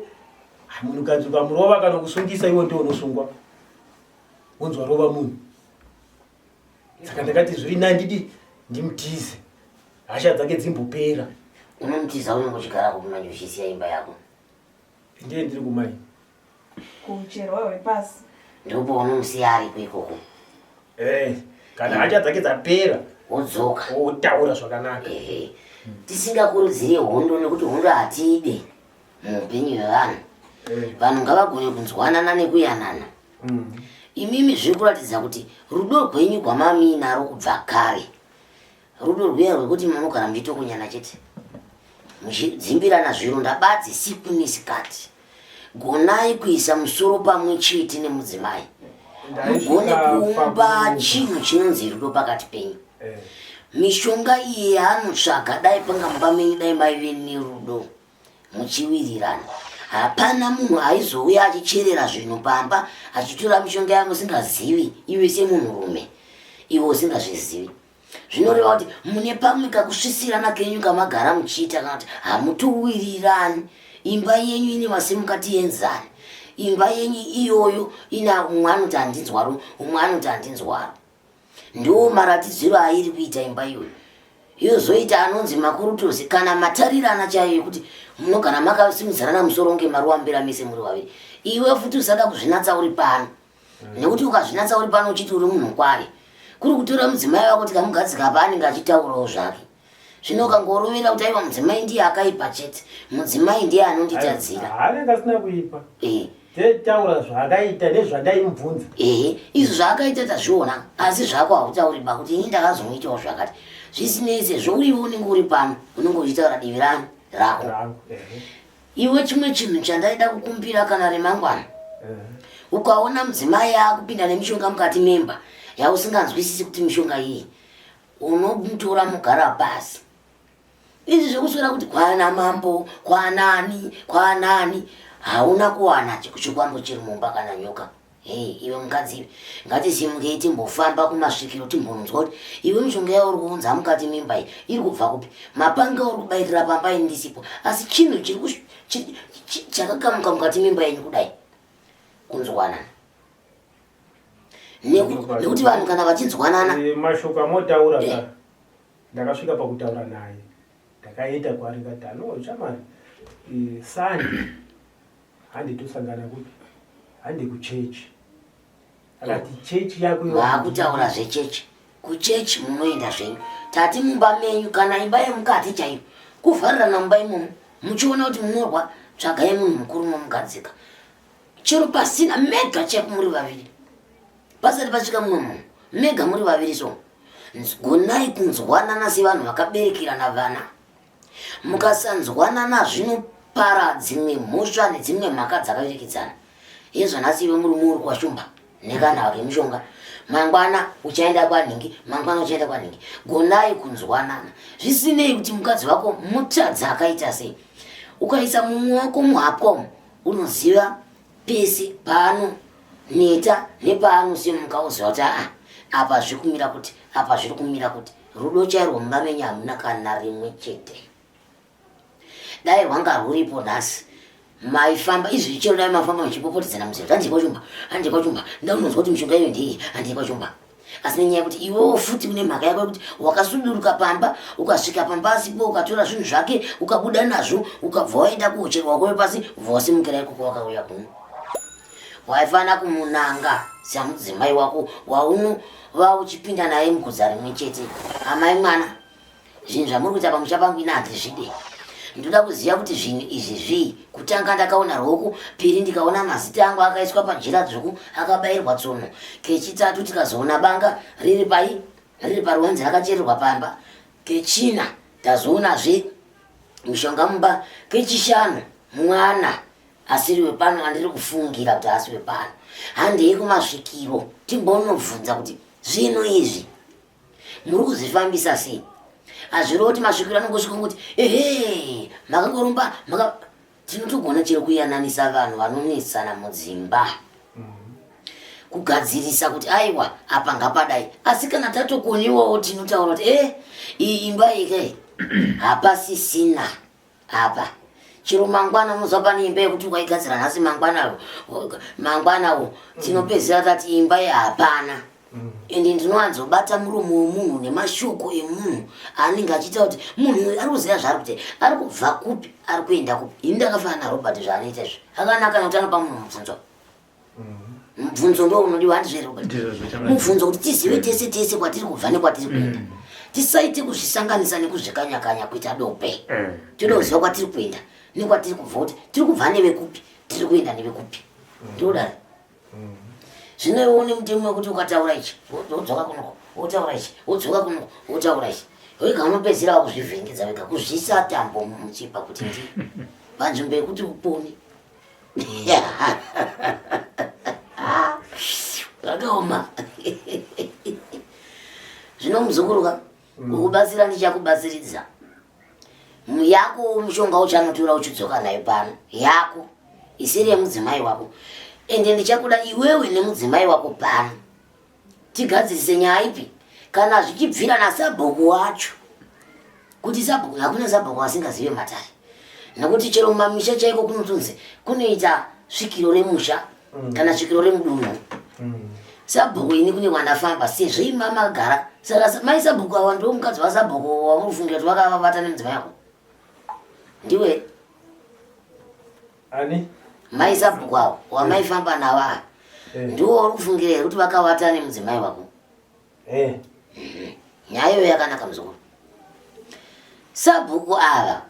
ah, munhukadzi ukamurova kana kusungisa iwe ndiwe unosungwa. Wonzwa rova munhu. Saka ndakati zviri nani ndidi ndimutize. Hasha dzake dzimbopera. Unomutiza unenge uchigara kupi manje uchisiya imba yako? Ndiye ndiri kumai. Kucherwa hwepasi. Ndipo unomusiya ariko ikoko. Eh, kana hacha dzake dzapera wodzoka wotaura zvakanaka. Ehe. Tisingakurudzire hondo nekuti hondo hatiide muupenyu hwevanhu. Eh. Vanhu ngavagone kunzwanana nekuyanana. Imimi zviri kuratidza kuti rudo rwenyu rwamamuinaro kubva kare rudo rwuya rwekuti munogara muchitokunyana chete muchidzimbirana zvironda badzi siku nesikati. Gonai kuisa musoro pamwe chete nemudzimai mugone kuumba chinhu chinonzi rudo pakati penyu. Eh. Mishonga iyi yaanotsvaga dai panga mumba menyu dai maive nerudo muchiwirirana. Hapana munhu aizouya achicherera zvinhu pamba achitora mishonga yamusingazivi iwe semunhurume iwe usingazvizivi. Zvinoreva kuti mune pamwe kakusvisirana kenyu kamagara muchiita kana kuti hamutowirirani. Imba yenyu ine vasimukati yenzani. Imba yenyu iyoyo ina umwe anoti handinzwaro, umwe anoti handinzwaro. Ndiwo maratidziro airi kuita imba iyoyo. Yozoita anonzi makurutosi kana matarirana chaiyo ekuti munogara makasimudzirana musoro kunge maruwambira mese muri vaviri. Iwe futi usada kuzvinatsa uri pano. Nekuti ukazvinatsa uri pano uchiti uri munhu kwaye. Kuri kutora mudzimai wako tikamugadzika apa anenge achitaurawo zvake. Zvino ukangorovera kuti aiwa mudzimai ndiye akaipa chete. Mudzimai ndiye anonditadzira. Anenge asina kuipa. Eh. Taura zvaakaita nezvandaimubvunza. Ehe, izvo zvaakaita tazviona, asi zvako hautauri ba kuti ini ndakazomuitawo zvakati. Zvisinei sezvo uriwe unenge uri pano, unenge uchitaura divi rani rako. Rangu, ehe. Iwe chimwe chinhu chandaida kukumbira kana remangwana. Ehe. Ukaona mudzimai akupinda nemishonga mukati memba yausinganzwisisi kuti mishonga iyi, unomutora mugara pasi. Izvi zvekuswera kuti kwana mambo, kwanani, kwanani, hauna kuwana chikwambo chiri mumba kana nyoka. Hey, iwe mukadzi iwe, ngatisimukei timbofamba kumasvikiro timbonzwa kuti iwe mishonga yauri kuunza mukati memba iyi iri kubva kupi, mapanga uri kubairira pamba ini ndisipo, asi chinhu chiri chakakamuka mukati memba yenyu kudai kunzwanana. Nekuti vanhu kana vachinzwanana Eh, mashoko amotaura ka ndakasvika pakutaura naye ndakaenda kwaari ndikati ano chamari eh, sandi hande tosangana kupi hande kuchechi akati chechi yako iyo Vaakutaura zvechechi kuchechi munoenda zvenyu tati mumba menyu kana imba yemukati chaiyo kuvharirana mumba imomo muchiona kuti munorwa tsvagai munhu mukuru momugadzika chero pasina mega chaipo muri vaviri pasati pasvika mumwe munhu mega muri vaviri so gonai kunzwanana sevanhu vakaberekerana vana mukasanzwanana zvinopara dzimwe mhosva nedzimwe mhaka dzakavirikidzana hezvo nhasi iwe murume uri kwashumba nekana kemushonga mangwana uchaenda kwanhingi mangwana uchaenda kwanhingi gonai kunzwanana zvisinei kuti mukadzi wako mutadza akaita sei ukaisa mumwe wako muhapwa umu. Unoziva pese paanoneta nepaanosimuka woziva kuti aa apa zviri kumira kuti apa zviri kumira kuti. Rudo chairwo mumba menyu hamuna kana rimwe chete. Dai rwanga rwuripo nhasi maifamba izvi chero dai mafamba muchipopotedzana muzero handei kwachumba handei kwachumba ndaunonzwa kuti mishonga iyo ndeiyi handei kwachumba asi nenyaya yekuti iwewo futi une mhaka yako yekuti wakasuduruka pamba ukasvika pamba asipo ukatora zvinhu zvake ukabuda nazvo ukabva waenda kuocherwa kweve pasi ubva wasimukira ikoko wakauya kuno waifanira kumunanga samudzimai wako waunova uchipinda naye mugudza rimwe chete amai mwana Zvinhu zvamuri kuita pamusha pangu ini handizvide. Ndoda kuziva kuti zvinhu izvi zvii. Kutanga ndakaona roko, piri ndikaona mazita angu akaiswa pajira dzvuku akabairwa tsono. Kechitatu tikazoona banga riri pai riri paruwanze rakachererwa pamba. Kechina tazoonazve mishonga mumba. Kechishanu mwana asiri wepano andiri kufungira kuti asi wepano. Handei kumasvikiro timbonobvunza kuti zvinhu izvi muri kuzvifambisa sei hazvirevo kuti masvikiro anongosvika kuti ehe makangoromba maka tinotogona chero kuyananisa vanhu vanonetsana mudzimba kugadzirisa kuti aiwa apa ngapadai asi kana tatokoniwawo tinotaura kuti e iyi imba ike hapasisina apa chero mangwana unozwa pane imba yekuti ukaigadzira nhasi mangwana mangwanawo tinopedzisira tati imba hapana ende ndinowanzobata muromo wemunhu nemashoko emunhu anenge achiita kuti munhu uyu ari kuziva zvaari kuita ari kubva kupi ari kuenda kupi ini ndakafanana narobert zvaanoita izvi akanaka nekuti anopa munhu mubvunzo mubvunzo ndo unodiwa handizvo here Robert mubvunzo kuti tizive tese tese kwatiri kubva nekwatiri kuenda mm. tisaite kuzvisanganisa nekuzvikanyakanya kuita dope mm. toda kuziva kwatiri kuenda nekwatiri kubva kuti tiri kubva nevekupi tiri kuenda nevekupi mm. ndodaro zvino iwe une mutemo wekuti ukataura ichi wodzoka kunoko wotaura ichi wodzoka kunoko wotaura ichi wega unopedzisira wakuzvivhiringidza wega kuzviisa tambo mumuchipa kuti ndi panzvimbo yekuti upone zvakaoma zvino muzukuruka mm. kukubatsira ndichakubatsiridza yako mushonga uchanotora uchidzoka nayo pano yako isiri yemudzimai wako ende ndichakuda iwewe nemudzimai wako pano tigadzirise nyaya ipi kana zvichibvira nasabhuku wacho kuti sabhuku hakuna sabhuku asingazive matare nekuti chero mumamisha chaiko kunotonzi kunoita svikiro remusha mm. kana svikiro remudunhu mm. sabhuku ini kune kwandafamba sezvo ima magara saka mai sabhuku awa ndiwo mukadzi wasabhuku wamufungira kuti vakavata nemudzimai yako ndiwe Ani? Mai sabhuku avo wamaifamba navo ava eh. ndiwo uri kufungira here kuti vakavata nemudzimai wako? Eh. Mhm. Nyaya iyoyo yakanaka muzukuru. Sabhuku ava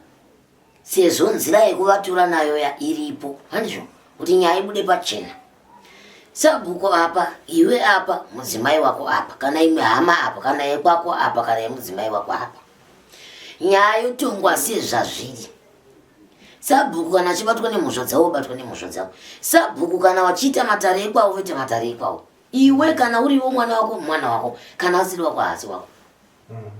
sezvo nzira yekuvatora nayo ya iripo handizvo kuti nyaya ibude pachena sabhuku apa iwe apa mudzimai wako apa kana imwe hama apa kana yekwako apa kana yemudzimai wako apa nyaya yotongwa sezvazviri Sabhuku kana achibatwa nemhosva dzavo obatwa nemhosva dzavo. Sabhuku kana vachiita matare ekwavo voita matare ekwavo. Iwe kana uriwo mwana wako mwana wako kana asiri wako haasi wako.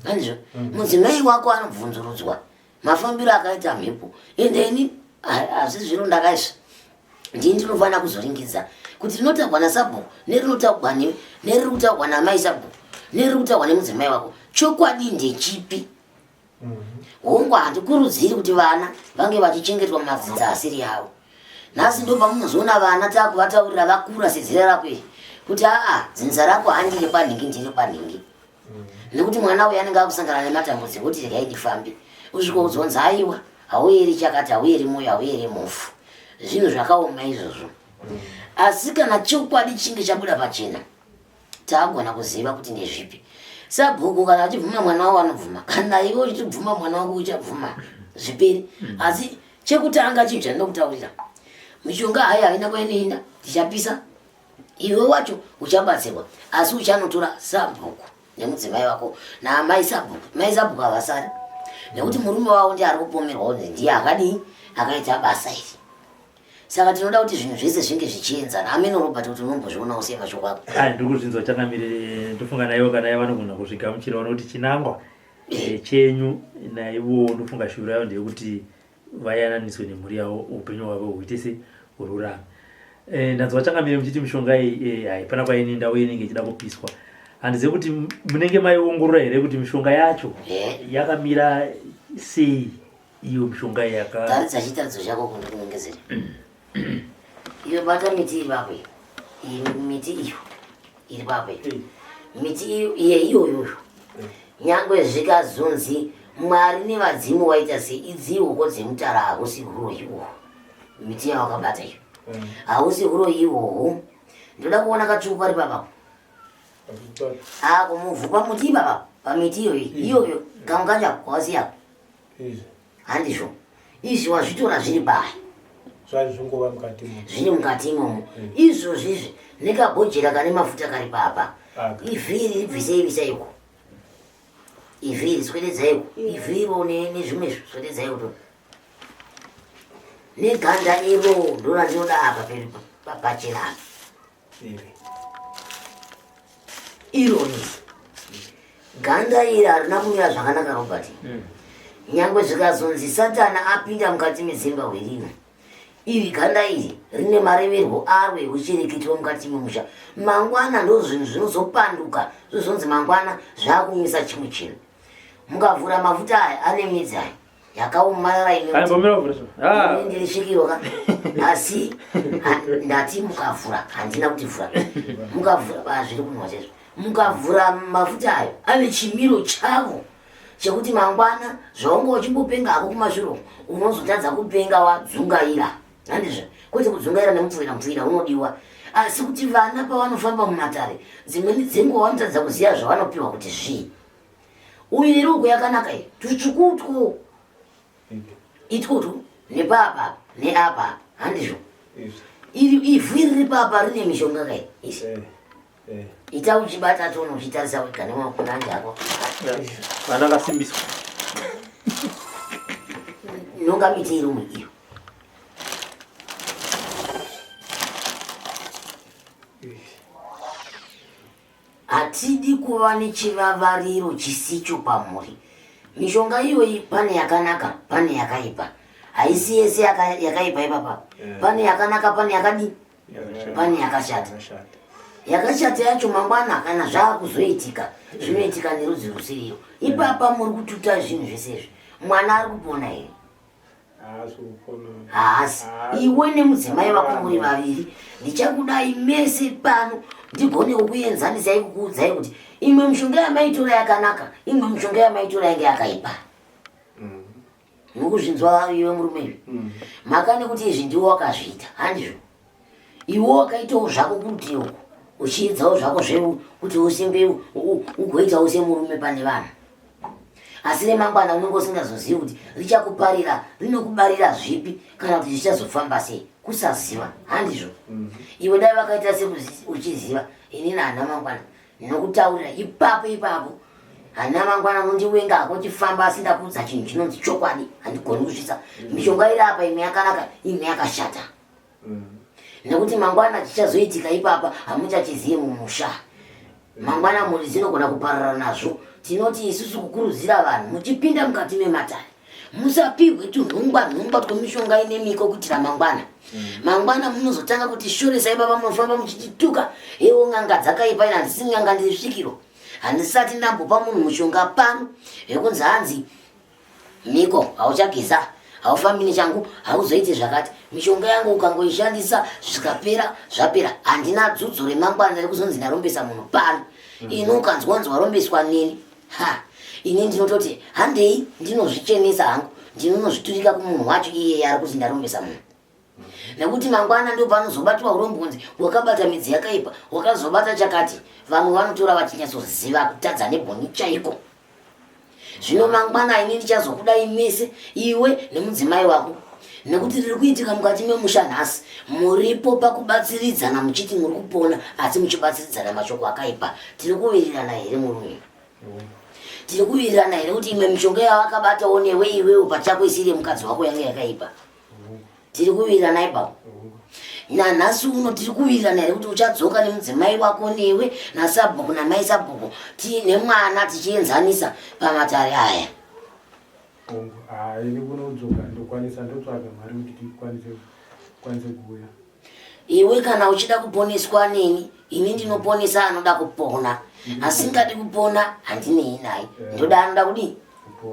Handizvo? Mm. Mudzimai wako anobvunzurudzwa mafambiro akaita mhepo. Ende ini hazvi zviro ndakaizvi. Ndini ndinofanira kuzoringidza kuti rinotagwa nasabhuku nerinotaugwa newe neriri kutaugwa namai sabhuku neriri kutaugwa nemudzimai wako chokwadi ndechipi? Hongu, handikurudziri kuti vana vange vachichengetwa mumadzinza asiri avo. Nhasi ndo pamunozoona vana takuvataurira vakura sezera rako iri kuti aa dzinza rako handiri kwanhingi ndiri kwanhingi nekuti mwana uyu anenge akusangana nematambudziko kuti regai ndifambe usvika uzonzi aiwa hauyeri chakati hauyeri moyo hauyeri mhofu zvinhu zvakaoma izvozvo asi kana chokwadi chinge chabuda pachena Tagona kuziva kuti ndezvipi. Sabhuku kana achibvuma mwana wavo anobvuma, kana iwe uchitibvuma mwana wako uchabvuma zviperi. Mm. Asi chekutanga chinhu chandinokutaurira, mishonga hayi haina kwainoenda, tichapisa iwe wacho uchabatsirwa, asi uchanotora sabhuku nemudzimai wako naamai sabhuku. Mai sabhuku havasari nekuti murume wavo ndiye ari kupomerwa kunzi ndiye akadii akaita basa iri. Saka tinoda kuti zvinhu zvese zvinge zvichienzana. Ameno Robert kuti unombozvionawo sei mashoko ako. Ah, ndiri kuzvinzwa changamire ndofunga naivo kana ivo vanogona kuzvigamuchira vana kuti chinangwa eh, chenyu naivo ndofunga shuviro yavo ndeyekuti vayananiswe nemhuri yavo upenyu hwavo huite se Ururame. Eh, ndanzwa changamire muchiti mishonga iyi eh, haipana kwainoenda uye inenge ichida kupiswa. Handizive kuti munenge maiongorora here kuti mishonga yacho Eh. yakamira sei iyo mishonga iyi yaka Taridza chitaridzo chako kundikunongedzera. Iyo bata miti iri papo iyo. Iyi miti iyo iri papo iyo. Miti iyo iye iyoyoyo. Nyangwe zvikazonzi Mwari nevadzimu waita sei idzi hoko dzemutara hausi huroyi uhu. Miti yawakabata iyo. Hausi huroyi ihwohwo. Ndoda kuona katsvuku kari papapo. Ako muvhu pamuti ipapa pamiti iyoyi iyoyo kamwe kacho ako kwawasiya Handizvo. Izvi wazvitora zviri pai? Zvazvingova mukati imomo. Zviri mukati imomo. Izvozvi izvi nekabhojera kane mafuta kari papa. Ivhi iri ribvisei bisai uko. Ivhi iri swededzai uko. Ivhi iro nezvimwe izvo swededzai uko. Neganda iro ndorandinoda apa pedu pachena apa. Ironi ganda iri harina kumira zvakanaka Robert. Nyangwe zvikazonzi Satani apinda mukati meZimbabwe rino, iri ganda iri rine mareverwo aro ekuchereketwa mukati memusha. Mangwana ndozvinhu zvinozopanduka, zvozonzi mangwana zvakumisa chimwe chinhu. Mukavhura mafuta aya ane midzi aya yakaomarara ine ah. ndiri svikiro ka asi ndati mukavhura handina kuti vhura mukavhura ah, zviri kunwa chaizvo mukavhura mafuta ayo ane chimiro chavo chekuti mangwana zvaunga uchimbopenga hako kumashure unozotadza kupenga wadzungaira handizvo kwete kudzungaira nemupfuira mupfuira unodiwa asi kuti vana pavanofamba mumatare dzimweni dzenguva vanotadza kuziva zvavanopiwa kuti zvii Uyu iri uku yakanaka iyi. Tutsvuku utwo. Itwotu nepapa neapa handizvo. Iri ivhu iri riri papa rine mishonga kai. Isi. Eh, eh. Ita uchibata tono uchitarisa wega nemakunanje ako. Vana vakasimbiswa. Nonga miti iri umwe iyo. Hatidi kuva nechivavariro chisicho pamhuri. Mishonga iyoyi pane yakanaka pane yakaipa. Haisi yese yakaipa ipapa. Pane yakanaka pane yakadii? Pane yakashata. Yakashata yacho mangwana kana zvaakuzoitika zvinoitika nerudzi rusiriyo. Ipapa muri kututa zvinhu zvese izvi. Mwana ari kupona here? Haasi. Iwe nemudzimai wako muri vaviri ndichakudai mese pano ndigone kukuenzanisai kukuudzai kuti imwe mishonga yamaitora yakanaka imwe mishonga yamaitora yange yakaipa. Mukuzvinzwa iwe murume iwe. Mhaka nekuti izvi ndiwe wakazviita handizvo? Iwe wakaitawo zvako kurutivi uku uchiedzawo zvako zve kuti usimbe ugoitawo semurume pane vanhu. Asi remangwana unenge usingazozivi kuti richakuparira rinokubarira zvipi kana kuti zvichazofamba sei. Kusaziva handizvo? Iwe dai vakaita seuchiziva inini hana mangwana ndinokutaurira ipapo ipapo hana mangwana unondiwenga hako uchifamba asi ndakuudza chinhu chinonzi chokwadi handigoni kusvitsa mishonga iri apa imwe yakanaka imwe yakashata. Nekuti mangwana chichazoitika ipapa hamuchachiziye mumusha. Mangwana mhuri dzinogona kuparara nazvo. Tinoti isusu kukurudzira vanhu muchipinda mukati mematare musapihwe tunhungwa nhungwa twemishonga ine miko kuitira mangwana. Mangwana munozotanga kuti shoresa ipapa munofamba muchitituka hewo n'anga dzakaipa ina handisi n'anga ndiri svikiro. Handisati ndambopa munhu mushonga pano yekunzi hanzi Miko, hauchageza, haufambi nechangu, hauzoiti zvakati. Mishonga yangu ukangoishandisa zvikapera, zvapera. Handina dzudzo remangwana rekuzonzi ndarombesa munhu pano. Ini ukanzwa wanzi warombeswa neni, ha, ini ndinototi handei ndinozvichenesa hangu, ndinonozviturika kumunhu wacho iyeye ari kuti ndarombesa munhu. Nekuti mangwana ndipo panozobatwa urombo kunzi wakabata midzi yakaipa, wakazobata chakati. Vamwe vanotora vachinyatsoziva kutadza nebhoni chaiko. Zvino mangwana ini ndichazokudai mese iwe nemudzimai wako nekuti riri kuitika mukati memusha nhasi muripo pakubatsiridzana muchiti muri kupona asi muchibatsiridzana mashoko akaipa. Tiri kuwirirana here murume? Tiri kuwirirana here kuti imwe mishonga yawakabatawo newe iwewe pachako isiri yemukadzi wako yange yakaipa? Tiri kuwirirana ipapo? Nanhasi uno tiri kuwirirana here kuti uchadzoka nemudzimai wako newe nasabhuku namai sabhuku tiine mwana tichienzanisa pamatare aya? Hongu, haa ini kunodzoka ndokwanisa ndotsvaga mari kuti tikwanise Kwanise kuuya. Iwe kana uchida kuponeswa neni, ini ndinoponesa anoda kupona. Asingadi kupona handinei naye. Ndoda anoda kudii?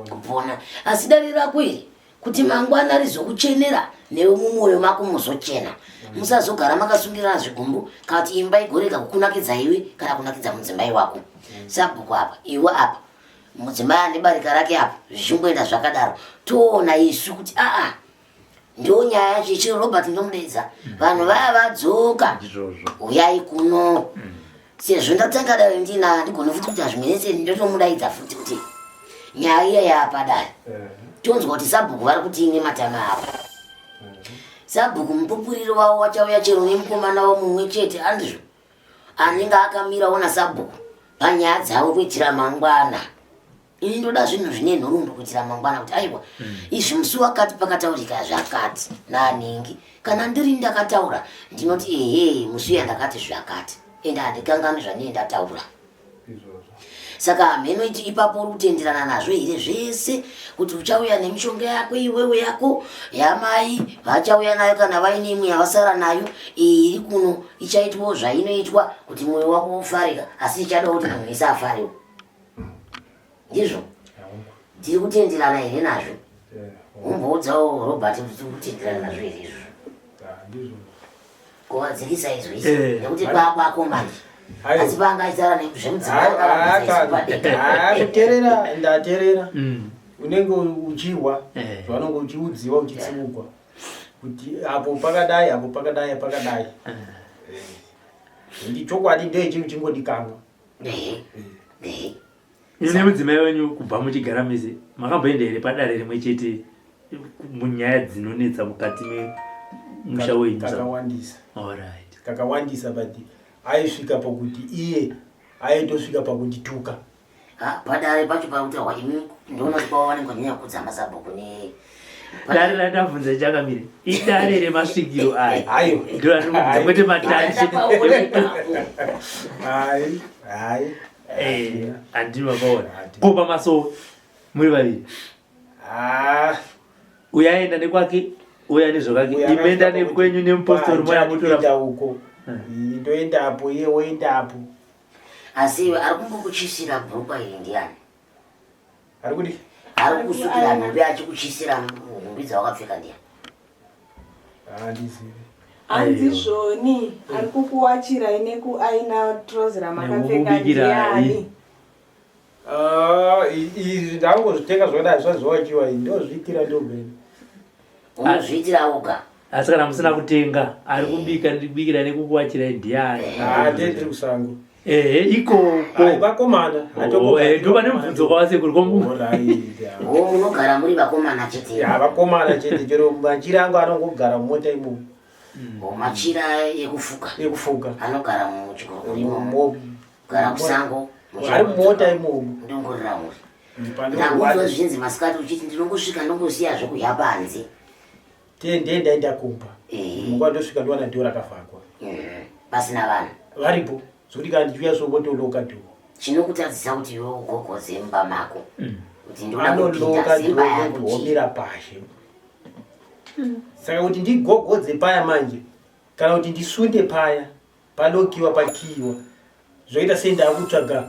Kupona. Asi dare rako iri kuti mangwana rizokuchenera newe mumwoyo mako muzochena. Musazogara makasungirana zvigumbu kana kuti imba igorega kukunakidza iwe kana kunakidza mudzimai wako. Sabhuku apa, iwe apa. Mudzimai ane barika rake apa, zvichingoenda zvakadaro. Toona isu kuti aa ndo nyaya yacho ichiro Robert ndomudaidza. Vanhu vaya vadzoka. Uyai kuno. Sezvo ndatanga dare ndina handigoni futi kuita zvimwe nese ndotomudaidza futi kuti nyaya iya yaapadare. Tonzwa kuti sabhuku vari kuti nematama avo. Sabhuku mupupuriri wavo wachauya chero nemukomana wavo mumwe chete handizvo anenge akamirawo nasabhuku panyaya dzavo kuitira mangwana. Ini ndoda zvinhu zvine nhoroondo kuitira mangwana kuti aiwa izvi musi wakati pakataurika zvakati naningi. Kana ndiri ndakataura ndinoti ehe musi uya ndakati zvakati ende handikanganwi zvandinenge ndataura. Saka hamheno iti ipapo uri kutenderana nazvo here zvese kuti uchauya nemishonga yako iwewe yako yamai vachauya nayo kana vaine imwe yavasara nayo iyi iri kuno ichaitwawo zvainoitwa kuti mwoyo wako ufarika asi ichadawo kuti munhu wese afarewo. Ndizvo tiri kutenderana here nazvo? Umboudzawo Robert kuti tiri kutenderana nazvo here izvozvo? Kuvadzikisa izvo izvi nekuti kwakwako manje. Asi panga aitaura zvemudzimai kuterera ndaterera unenge uchihwa zvaunenge uchiudziwa uchitsiugwa kuti apo pakadai apo pakadai pakadai. Ndi chokwadi ndechinhu chingodikanwa. Imi nemudzimai wenyu kubva muchigara mese makamboenda here padare rimwe chete munyaya dzinonetsa mukati memusha wenyu? Kakawandisa. Alright. Kakawandisa but aisvika pakuti iye aitosvika pakundituka. Ha, padare pacho pakutaurwa imi ndoona kuti kwavo vanenge vanyanya kudza masabhuku ne dare randabvunza chakamire idare remasvikiro aya ndorandikubvunza kwete matare. Hai, hai. Handini makaona ko pamasowe muri vaviri. Uyo aenda nekwake uyo ane zvakake imenda nekwenyu nemupostori moya motora uko ndoendapo iye woendapo. Asi iwe ari kumbokuchisira bhurukwa iri ndiani? Ari kuti ari kukusukira nhumbi achikuchisira nhumbi dzawakapfeka ndiani? Handizivi. Hanzi zvoni ari kukuwachirai nekuaina trouser ramakapfeka ndiani? Izvi ndangozvitenga zvakadai zvazowachiwa ini ndozviitira ndomene. Unozviitira woga. Asi kana musina kutenga ari kubika ndibikira nekukuwachirai ndiani? Tiri kusango. Ehe ikoko. Ai vakomana. Ndo pane mubvunzo kwavasekuru komu. Oh, munogara muri vakomana chete. Ya vakomana chete chero machira angu anongogara mumota imomo. Oh, machira ekufuka. Ekufuka. Anogara muchigorokoro imomo. Gara kusango. Ari mumota imomo. Ndongorira muri. Ndakunzwa zvinzi masikati uchiti ndinongosvika ndongosiya zvekudya panze. Tende ndaenda kumba. Munguva ndosvika ndowana dhoo rakavhagwa. Pasina vanhu. Varipo. Zvekuti kana ndichiuya so votoloka dhoo. Chinokutadzisa kuti iwe ugogodze mumba mako. Kuti ndoda kupinda simba yangu. Womira pashe. Saka kuti ndigogodze paya manje kana kuti ndisunde paya palokiwa pakiiwa zvoita sei ndakutsvaga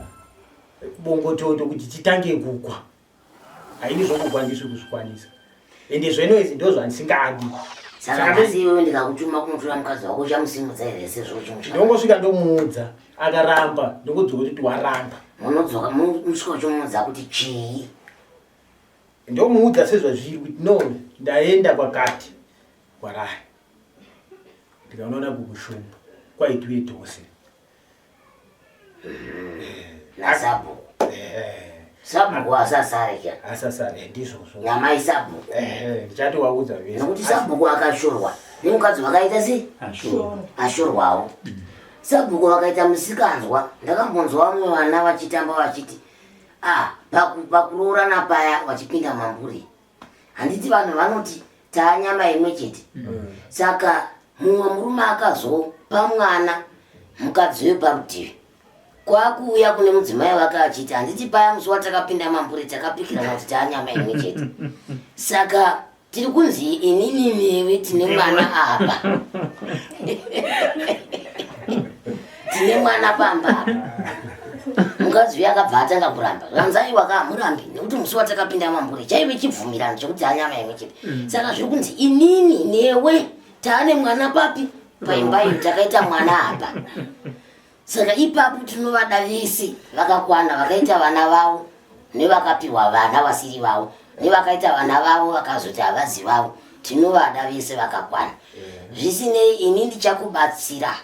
bongototo kuti titange kugwa. Haini zvokugwa ndiswi kuzvikwanisa. Ende zveno izvi ndozvandisingadi. Saka nhasi iwewe ndikakutuma kunotora mukadzi wako uchamusimudza here sezvo uchimutsvaka? Ndongosvika ndomuudza akaramba ndongodzoka kuti waramba. Munodzoka musvika uchimuudza kuti chii? Ndomuudza sezvazviri kuti no ndaenda kwakati kwarai. Ndikanoona kukushumba kwaitiwe tose. Nasabhuku. Sabhuku asasare cha. Asasare ndizvozvo. Namai sabhuku. Ndichatovaudza vese. Nekuti sabhuku akashorwa nemukadzi wakaita sei? Ashorwawo. Sabhuku vakaita musikanzwa ndakambonzwa vamwe vana vachitamba vachiti ah pakuroorana paya vachipinda mamburi. Handiti vanhu vanoti taanyama imwe chete. Saka mumwe murume akazopa mwana mukadzi weparutivi kwakuuya kune mudzimai wake achiti handiti paya musi watakapinda mambure takapikirana kuti taanyama imwe chete. Saka Tiri kunzi inini newe tine mwana apa. Tine mwana pamba apa. Mukadzi uya akabva atanga kuramba. Zvanzi aiwa ka hamurambi nekuti musi watakapinda mambure chaive chibvumirano chekuti anyama imwe chete. Saka zviri kunzi inini newe taane mwana papi paimba iyo takaita mwana apa. Saka ipapo tinovada vese vakakwana vakaita vana vavo nevakapiwa vana vasiri vavo nevakaita vana vavo vakazoti havazi vavo tinovada vese vakakwana. Zvisinei ini ndichakubatsira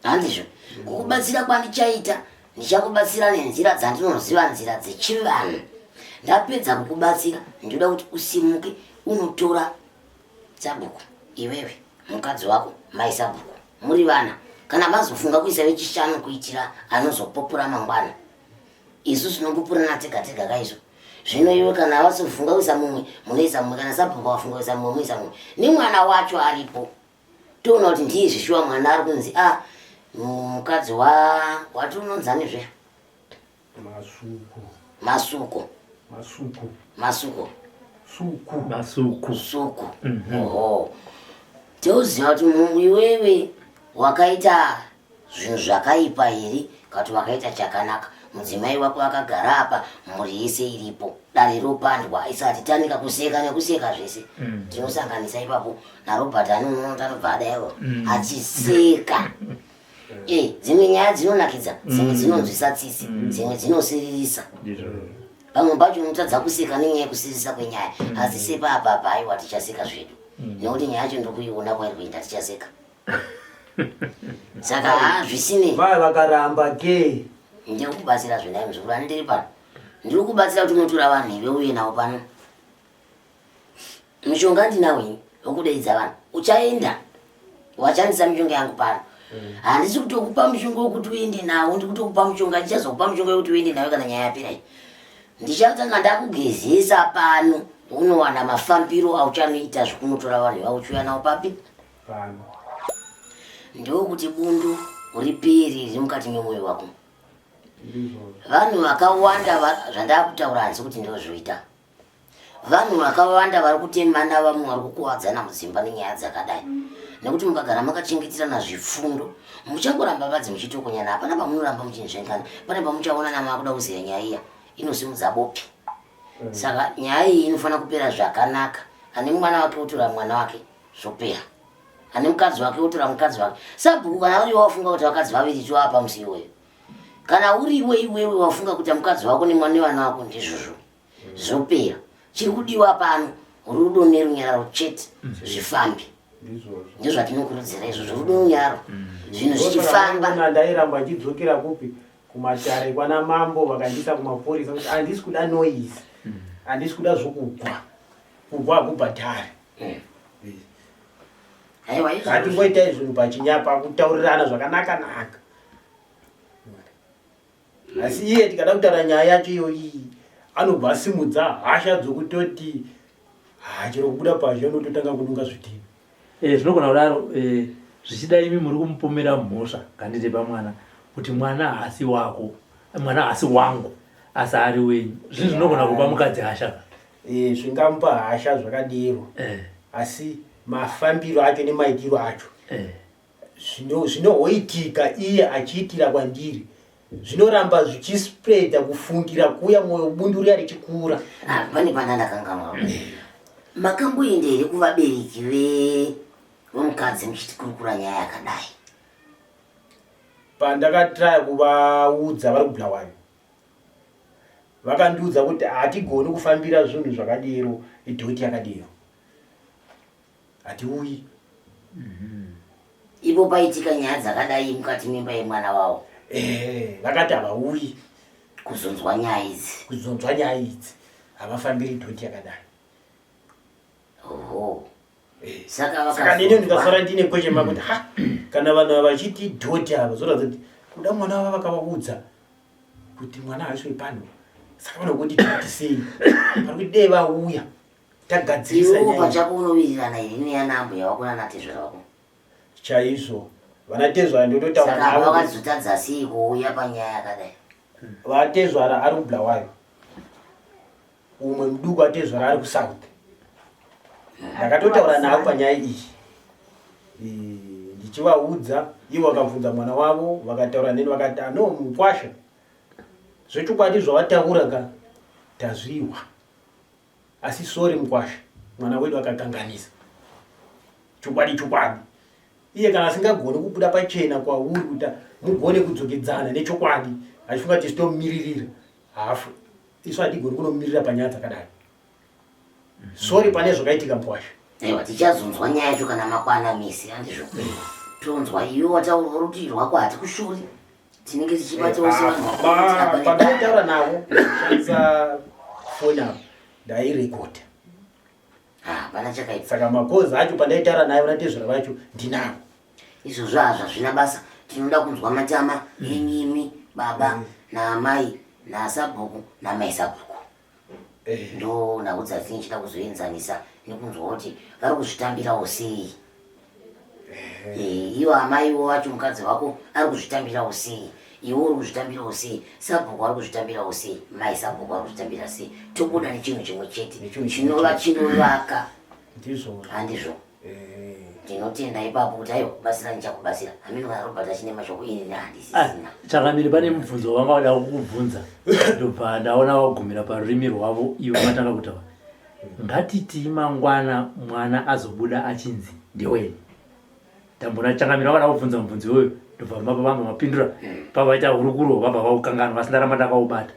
handizvo kukubatsira kwandichaita ndichakubatsira nenzira dzandinoziva nzira dzechivanhu. Ndapedza kukubatsira ndinoda kuti usimuke unotora sabhuku iwewe mukadzi wako mai sabhuku muri vana kana mazofunga kuisa vechishanu kuitira anozopopora mangwana isu tinopoporana tega tega kaizvo zvino iwe kana vazofunga kuisa mumwe munoisa mumwe kana sabhuku wafunga kuisa mumwe munoisa mumwe nemwana wacho aripo toona kuti ndiye zvishuwa mwana ari kunzi a ah, mukadzi wati unonzani zve Masuku. Masuku. Masuku. Masuku. Suku. Masuku. Suku. Mm -hmm. Oho. Toziva kuti iwewe wakaita zvinhu zvakaipa here kati wakaita chakanaka mudzimai wako akagara apa mhuri yese iripo dare ropandwa isati tanika kuseka nekuseka zvese mm. tinosanganisa ipapo narobert anonota anobva adaiwo mm. achiseka Eh, dzimwe nyaya dzinonakidza dzimwe mm. dzinonzwisa tsitsi mm. dzimwe dzinosiririsa pamwe pacho unotadza kuseka nenyaya yekusiririsa kwenyaya mm. asi sepapapa aiwa tichaseka zvedu nekuti nyaya yacho ndikuiona kwairi kuenda tichaseka saka haa zvisinei vaya vakaramba ke ndiri kubatsira zvenai muzukuru ani ndiri pano ndiri kubatsira kuti unotora vanhu ive uye navo pano Mishonga ndinawo ini wekudeidza vanhu. Uchaenda wachandisa mishonga yangu pano. Mm. Handisi kutokupa mushonga wekuti uende nawo, ndiri kutokupa mushonga, ndichazokupa mushonga wekuti uende nawo kana nyaya yapera iyi. Ndichatanga ndakugezesa pano, unowana mafambiro auchanoita zvekunotora vanhu ivavo uchiuya nawo papi? Pano. Ndokuti bundu ripere riri mukati memwoyo wako. Vanhu vakawanda zvandakutaura handisi kuti ndozvoita. Vanhu vakawanda vari kutemana vamwe vari kukuwadzana mudzimba nenyaya dzakadai nekuti mukagara makachengeterana zvifundo muchangoramba badzi muchitokonyana hapana pamunoramba muchinzvengana pane pamuchaonana makuda kuziva nyaya iya inosimudza bopi mm. saka nyaya iyi inofanira kupera zvakanaka ane mwana wake otora mwana wake zvopera ane mukadzi wake otora mukadzi wake sabhuku kana uri wafunga kuti vakadzi vaviri toapa musi iwoyo kana uriwe iwewe wafunga kuti mukadzi wako nemwana nevana wako ndizvozvo zvopera chiri kudiwa pano rudo nerunyararo chete mm. zvifambe ndozvatinokurudzira izvozvo rudo nerunyararo mm. zvinhu zvichifamba ndairamba achidzokera kupi kumatare kwana mambo vakandiisa kumapurisa kuti handisi kuda noise mm. handisi kuda zvokugwa kugwa hakubhadhari hatingoitai zvinhu pachinyapa kutaurirana zvakanaka naka asi iye tikada kutaura nyaya yacho iyoyi anobva asimudza hasha dzokutoti ha chero kubuda pazhe unototanga kununga zvidhina eh, zvinogona kudaro eh, zvichida imi muri kumupomera mhosva ngandite pamwana kuti mwana haasi wako mwana haasi wangu asi ari wenyu zvinhu zvinogona kupa mukadzi hasha eh, zvingamupa hasha zvakadero asi mafambiro acho nemaitiro acho Zvinohoitika iye achiitira kwandiri zvinoramba zvichispreada kufungira kuya mwoyo bundu riya richikura. Ah, pane pana ndakanganwa. Makamboenda here kuvabereki ve vomukadzi muchitikurukura nyaya yakadai? Pandakatraya kuvaudza vari kuBulawayo vakandiudza kuti hatigoni kufambira zvinhu zvakadero idhoti yakadero. Hatiuyi. Ipo paitika nyaya dzakadai mukati memba yemwana wavo. Eh, vakati havauyi kuzonzwa nyaya idzi. Kuzonzwa nyaya idzi. Havafambiri dhoti yakadai. Oho. Eh. Saka vaka Saka nini ndikasara ndine question mark kuti ha kana vanhu ava vachiti dhoti ava zvoratidza kuti kuda mwana wavo vakavaudza kuti mwana haasi wepano. Saka vanokuti dhoti sei? Vari kuti dei vauya. Tagadzirisa nyaya. Pachako unowirirana here neyana ambuya wako nana tezvara wako? Chaizvo. Vana tezvara ndototaura navo. Saka vakazotadza sei kuuya panyaya yakadai? Vatezvara ari kuBulawayo. Umwe muduku atezvara ari kuSouth. Ndakatotaura navo panyaya iyi ndichivaudza, ivo vakabvunza mwana wavo, vakataura neni vakati ano mukwasha, zvechokwadi zvawataura ka tazvihwa, asi sori mukwasha, mwana wedu akakanganisa chokwadi chokwadi. Iye kana asingagoni kubuda pachena kwauri kuti mugone kudzokedzana nechokwadi, achifunga kuti sitomumiririra hafu, isu hatigoni kunomumirira panyaya dzakadai. Sorry pane zvakaitika mukwasha. Aiwa, tichazonzwa nyaya yacho kana makwana misi, handizvo? Tonzwa iwe wataura rutivi rwako, hatikushuri, tinenge tichibatawo sevanhu vakuru. Pandaitaura navo shandisa foni apo ndairekodha. Hapana chakaipa. Saka makozi acho pandaitaura naye vanatezvara vacho ndinavo. Izvozvo hazvo hazvina basa, tinoda kunzwa matama enyimi baba naamai nasabhuku namai sabhuku. Ndo nhau dzatine chida kuzoenzanisa nekunzwa kuti vari kuzvitambirawo sei. Ivo amaiwo vacho, mukadzi wako ari kuzvitambirawo sei, iwe uri kuzvitambirawo sei, sabhuku ari kuzvitambirawo sei, mai sabhuku ari kuzvitambira sei, tobuda nechinhu chimwe chete chinova chinovaka. Ndizvo. Handizvo? Ndinotenda ipapo kuti aiwa, kubatsira ndichakubatsira. Hameno kana Robert achine mashoko, ini handisisina. Chakamiri, pane mubvunzo wanga wada kukubvunza, ndobva ndaona wagumira parurimi rwavo ivo matanga kutaura. Ngatiti mangwana mwana azobuda achinzi ndewenyu. Tambona Changamiri vakada kubvunza mubvunzo iwoyo, ndobva mabva vamba mapindura, pavaita hurukuro vabva vaukanganwa, asi ndaramba ndakaubata.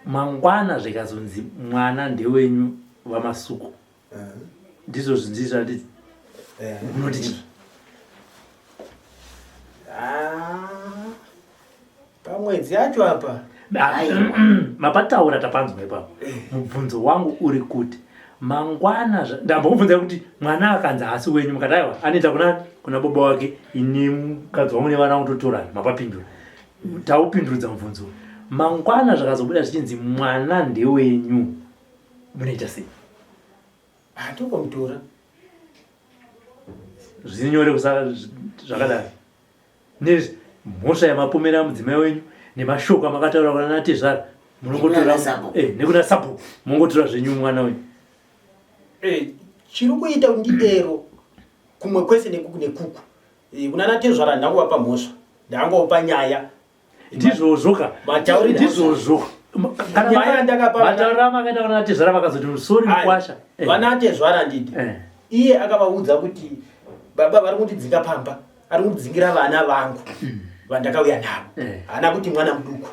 Mangwana zvikazonzi mwana ndewenyu vaMasuku, ndizvo zvinzi zvati munoti chii? Ah, pamwedzi yacho apa. Mapataura tapanzwa ipapo. Mubvunzo wangu uri kuti mangwana ndambokubvunzai kuti mwana akanzi haasi wenyu, mukati aiwa, anoita kuna baba wake, ini mukadzi wangu nevana vangu totorana. Mapapindura, taupindurudza mubvunzo. Mangwana zvakazobuda zvichinzi mwana ndewenyu, munoita sei? Hatongomutora. Zviri nyore kusa zvakadaro nemhosva yamapomera mudzimai wenyu nemashoko amakataura kuna natezvara, munongotora Nekuna sabhuku. Nekuna sabhuku, mongotora zvenyu mwana wenyu. Chiri kuita kuti ndidero kumwe kwese nekuku nekuku, kuna natezvara ndanguvapa mhosva, ndangopa nyaya. Ndizvozvo ka. Matauriro- Ndizvozvo. Kana Nyaya yandakapa- matauriro amakaita kuna natezvara vakazoti sori mukwasha. Vanatezvara ndidi iye akavaudza kuti baba vari kundidzinga pamba, ari kundidzingira vana vangu vandakauya navo. Haana kuti mwana muduku.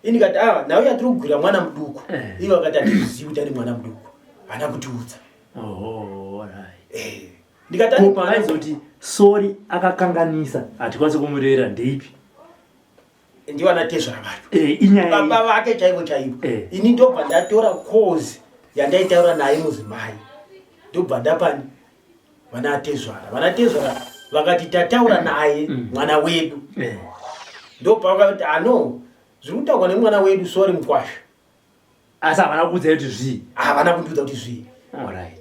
Ini ndikati ah, nhau yatiri kugwira mwana muduku. Ivo vakati hatizvizivi kuti ane mwana muduku, haana kutiudza. Oh, alright. Ndikati Ko ane mwana- pavaizoti sori akakanganisa, hatikwanisi kumurera, ndeipi? Ndivo anatezvara vacho. Inyaya baba vake chaivo chaivo. Ini ndobva ndatora cause yandaitaura naye mudzimai, ndobva ndapani vanatezvara. Vanatezvara vakati tataura naye mwana wedu. Ndobva vakati ano zviri kutaurwa nemwana wedu, sori mukwasha. Asi havana kuudzai kuti zvii? Havana kundiudza kuti zvii. Alright.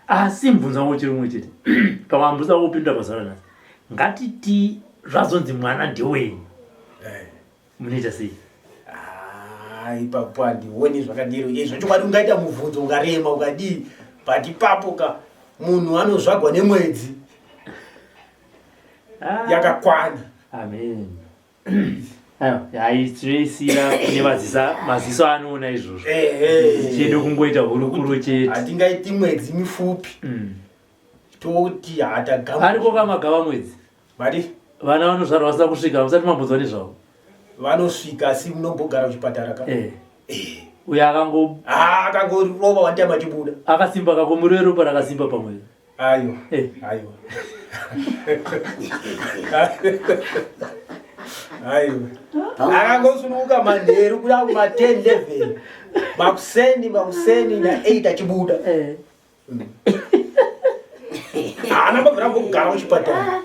Asi mubvunzo wangu uchiri mumwe chete, pamambusa kupindura pazuva ranhasi, ngatiti zvazonzi mwana ndewenyu, munoita sei? Ah, ipapo handioni zvakadero. Zvechokwadi ungaita mubvunzo ukarema ukadii, but ipapo ka munhu anozvagwa nemwedzi yakakwana. Amen. Aiwa, hai, tinoisira kune mazisa, maziso anoona izvozvo. Chedu kungoita hurukuro chete. Hatingaiti mwedzi mifupi toti hatagama. Ariko kamagava mwedzi. Mari? Vana vanozvarwa vasina kusvika, musati mambonzwa nezvavo. Vanosvika asi munombogara kuchipatara ka. Uyo akango Ah, akangorova wandama achibuda. Akasimba kakomuro ropa rakasimba pamwe. Aiwa. Aiwa. Aiwa. Akangosunuka manheru kuda kuma 10 11. Makuseni makuseni na 8 achibuda. Haana mbabvira kugara kuchipatara.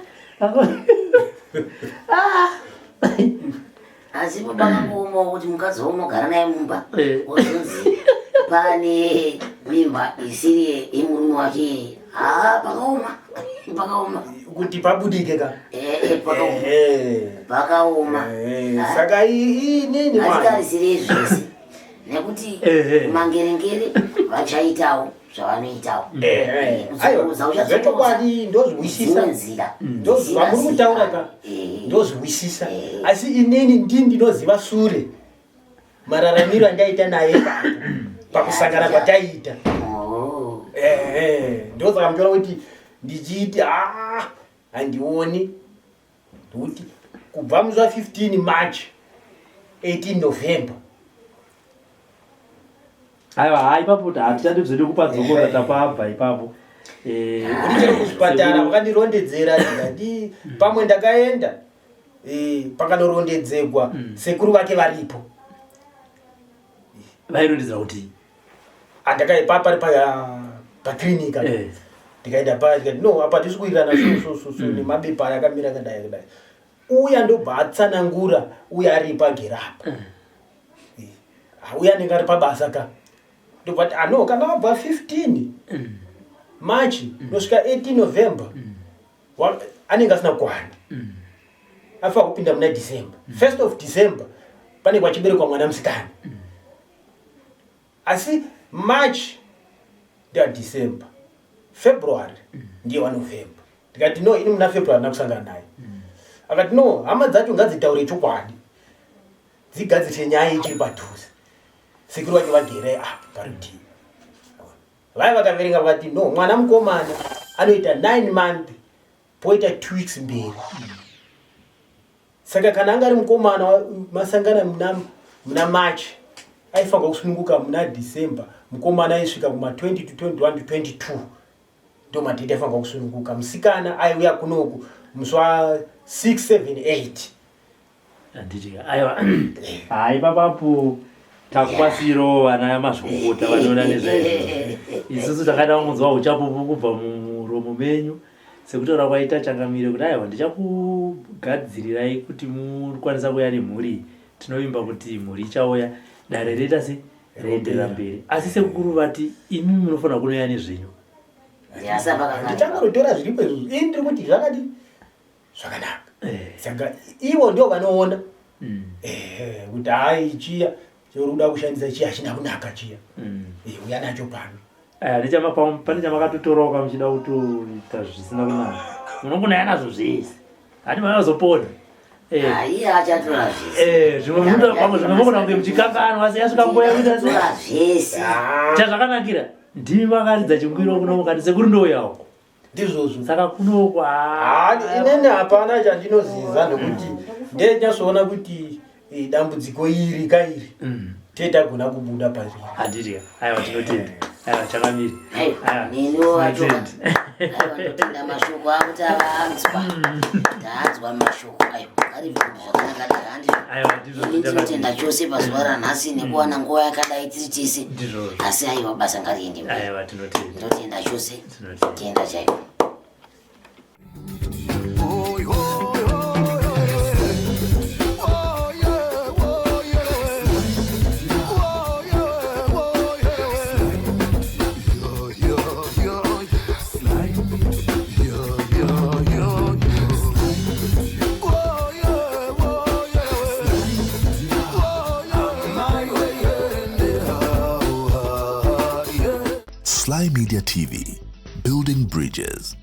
Asi baba vanguomawo kuti mukadzi waunogara naye mumba wozonzi pane mimba isiri yemurume wake, ha, pakaoma, pakaoma. Kuti pabudike ka. Pakaoma. Pakaoma. Saka inini Hatitarisirei zvese. Nekuti mangerengere vachaitawo zvavanoitawo. Aiwa, zvechokwadi ndozviwisisa. Nzira. Ndozvamuri kutaura ka. Ndozviwisisa. Asi inini ndini ndinoziva sure mararamiro andaita naye ipapo pakusangana kwataiita. Ndosaka muchiona kuti ndichiti handioni Ndokuti kubva musi wa 15 March 18 November. Aiwa, haa ipapo hatichadi zvedu kupadzokora tapabva ipapo. Kuti chero kuzvipatara vakandirondedzera ndikati pamwe ndakaenda pakanorondedzegwa sekuru vake varipo. Vairondedzera kuti Andakaipa pari pa clinic apa. Ndikaenda paya ndikati no apa hatisi kuwirirana so so so so nemabepa aya akamira akadai akadai. Uya ndobva atsanangura uya aripo agere apa. Uya anenge ari pabasa ka. Ndobva ati ano kana wabva 15 March nosvika 18 November anenge asina kukwana. Afa kupinda muna December. 1st of December pane kwachiberekwa mwana musikana. Asi March ndeya December, February ndiye waNovember. Ndikati no, ini muna February handina kusangana naye. Akati no, hama dzacho ngadzitaure chokwadi dzigadzirise nyaya ichiri padhuze. Sekuru vacho vagere apa parutivi. Vaya vakaverenga vakati no, mwana mukomana anoita 9 month poita 2 weeks mberi. Saka kana anga ari mukomana masangana muna March aifanirwa kusununguka muna December. Mukomana aisvika kuma 20 to 21 to 22 ndo madheti aifanirwa kusununguka. Musikana aiuya kunoku musi wa 6 7 8. Handiti aiwa, hai papapo takupasirawo vana mazvikokota vanoona nezvaizvo. Isusu takaita kunzwa uchapupu kubva mumuromo menyu sekutaura kwaita changamire kuti aiwa ndichakugadzirirai kuti mukwanisa kuuya nemhuri. Tinovimba kuti mhuri ichauya, dare roita se roenderera mberi. Asi sekukuru vati imi munofanira kunouya nezvenyu. Ndichangonotora zviripo izvozvo. Ini ndiri kuti zvakadi zvakanaka. Saka ivo ndio vanoona kuti hai chiya chori kuda kushandisa chiya hachina kunaka chiya. Uya nacho pano. Pane chamakatotorawo kamuchida kutoita zvisina kunaka. Munongonaya nazvo zvese. Hati makazopona. Iye achatora zvese. Zvimwe munoda zvimwe munogona kunge muchikanganwa asi yasvika nguva yekuita se. Zvese. Chazvakanakira ndimi makaridza chingwiro kuno mukati sekuru ndouya uko. Ndizvozvo. Saka kuno kwa inini hapana chandinoziza nekuti ndenyatsoona kuti dambudziko iri kairi tetagona kubuda pariri. Handiti aiwa tinotenda. Aiwa chakamiri. Neniwo wacho. Aiwa ndotenda mashoko akuti avanzwa. Taanzwa mashoko aiwa ari zvakanaka handizvo. Aiwa ndizvo. Ini ndinotenda chose pazuva ranhasi nekuwana nguva yakadai tiri tese. Ndizvozvo. Asi aiwa basa ngariende mberi. Aiwa tinotenda. Ndinotenda chose. Tinotenda. Tenda chaiko. Slymedia TV, building bridges.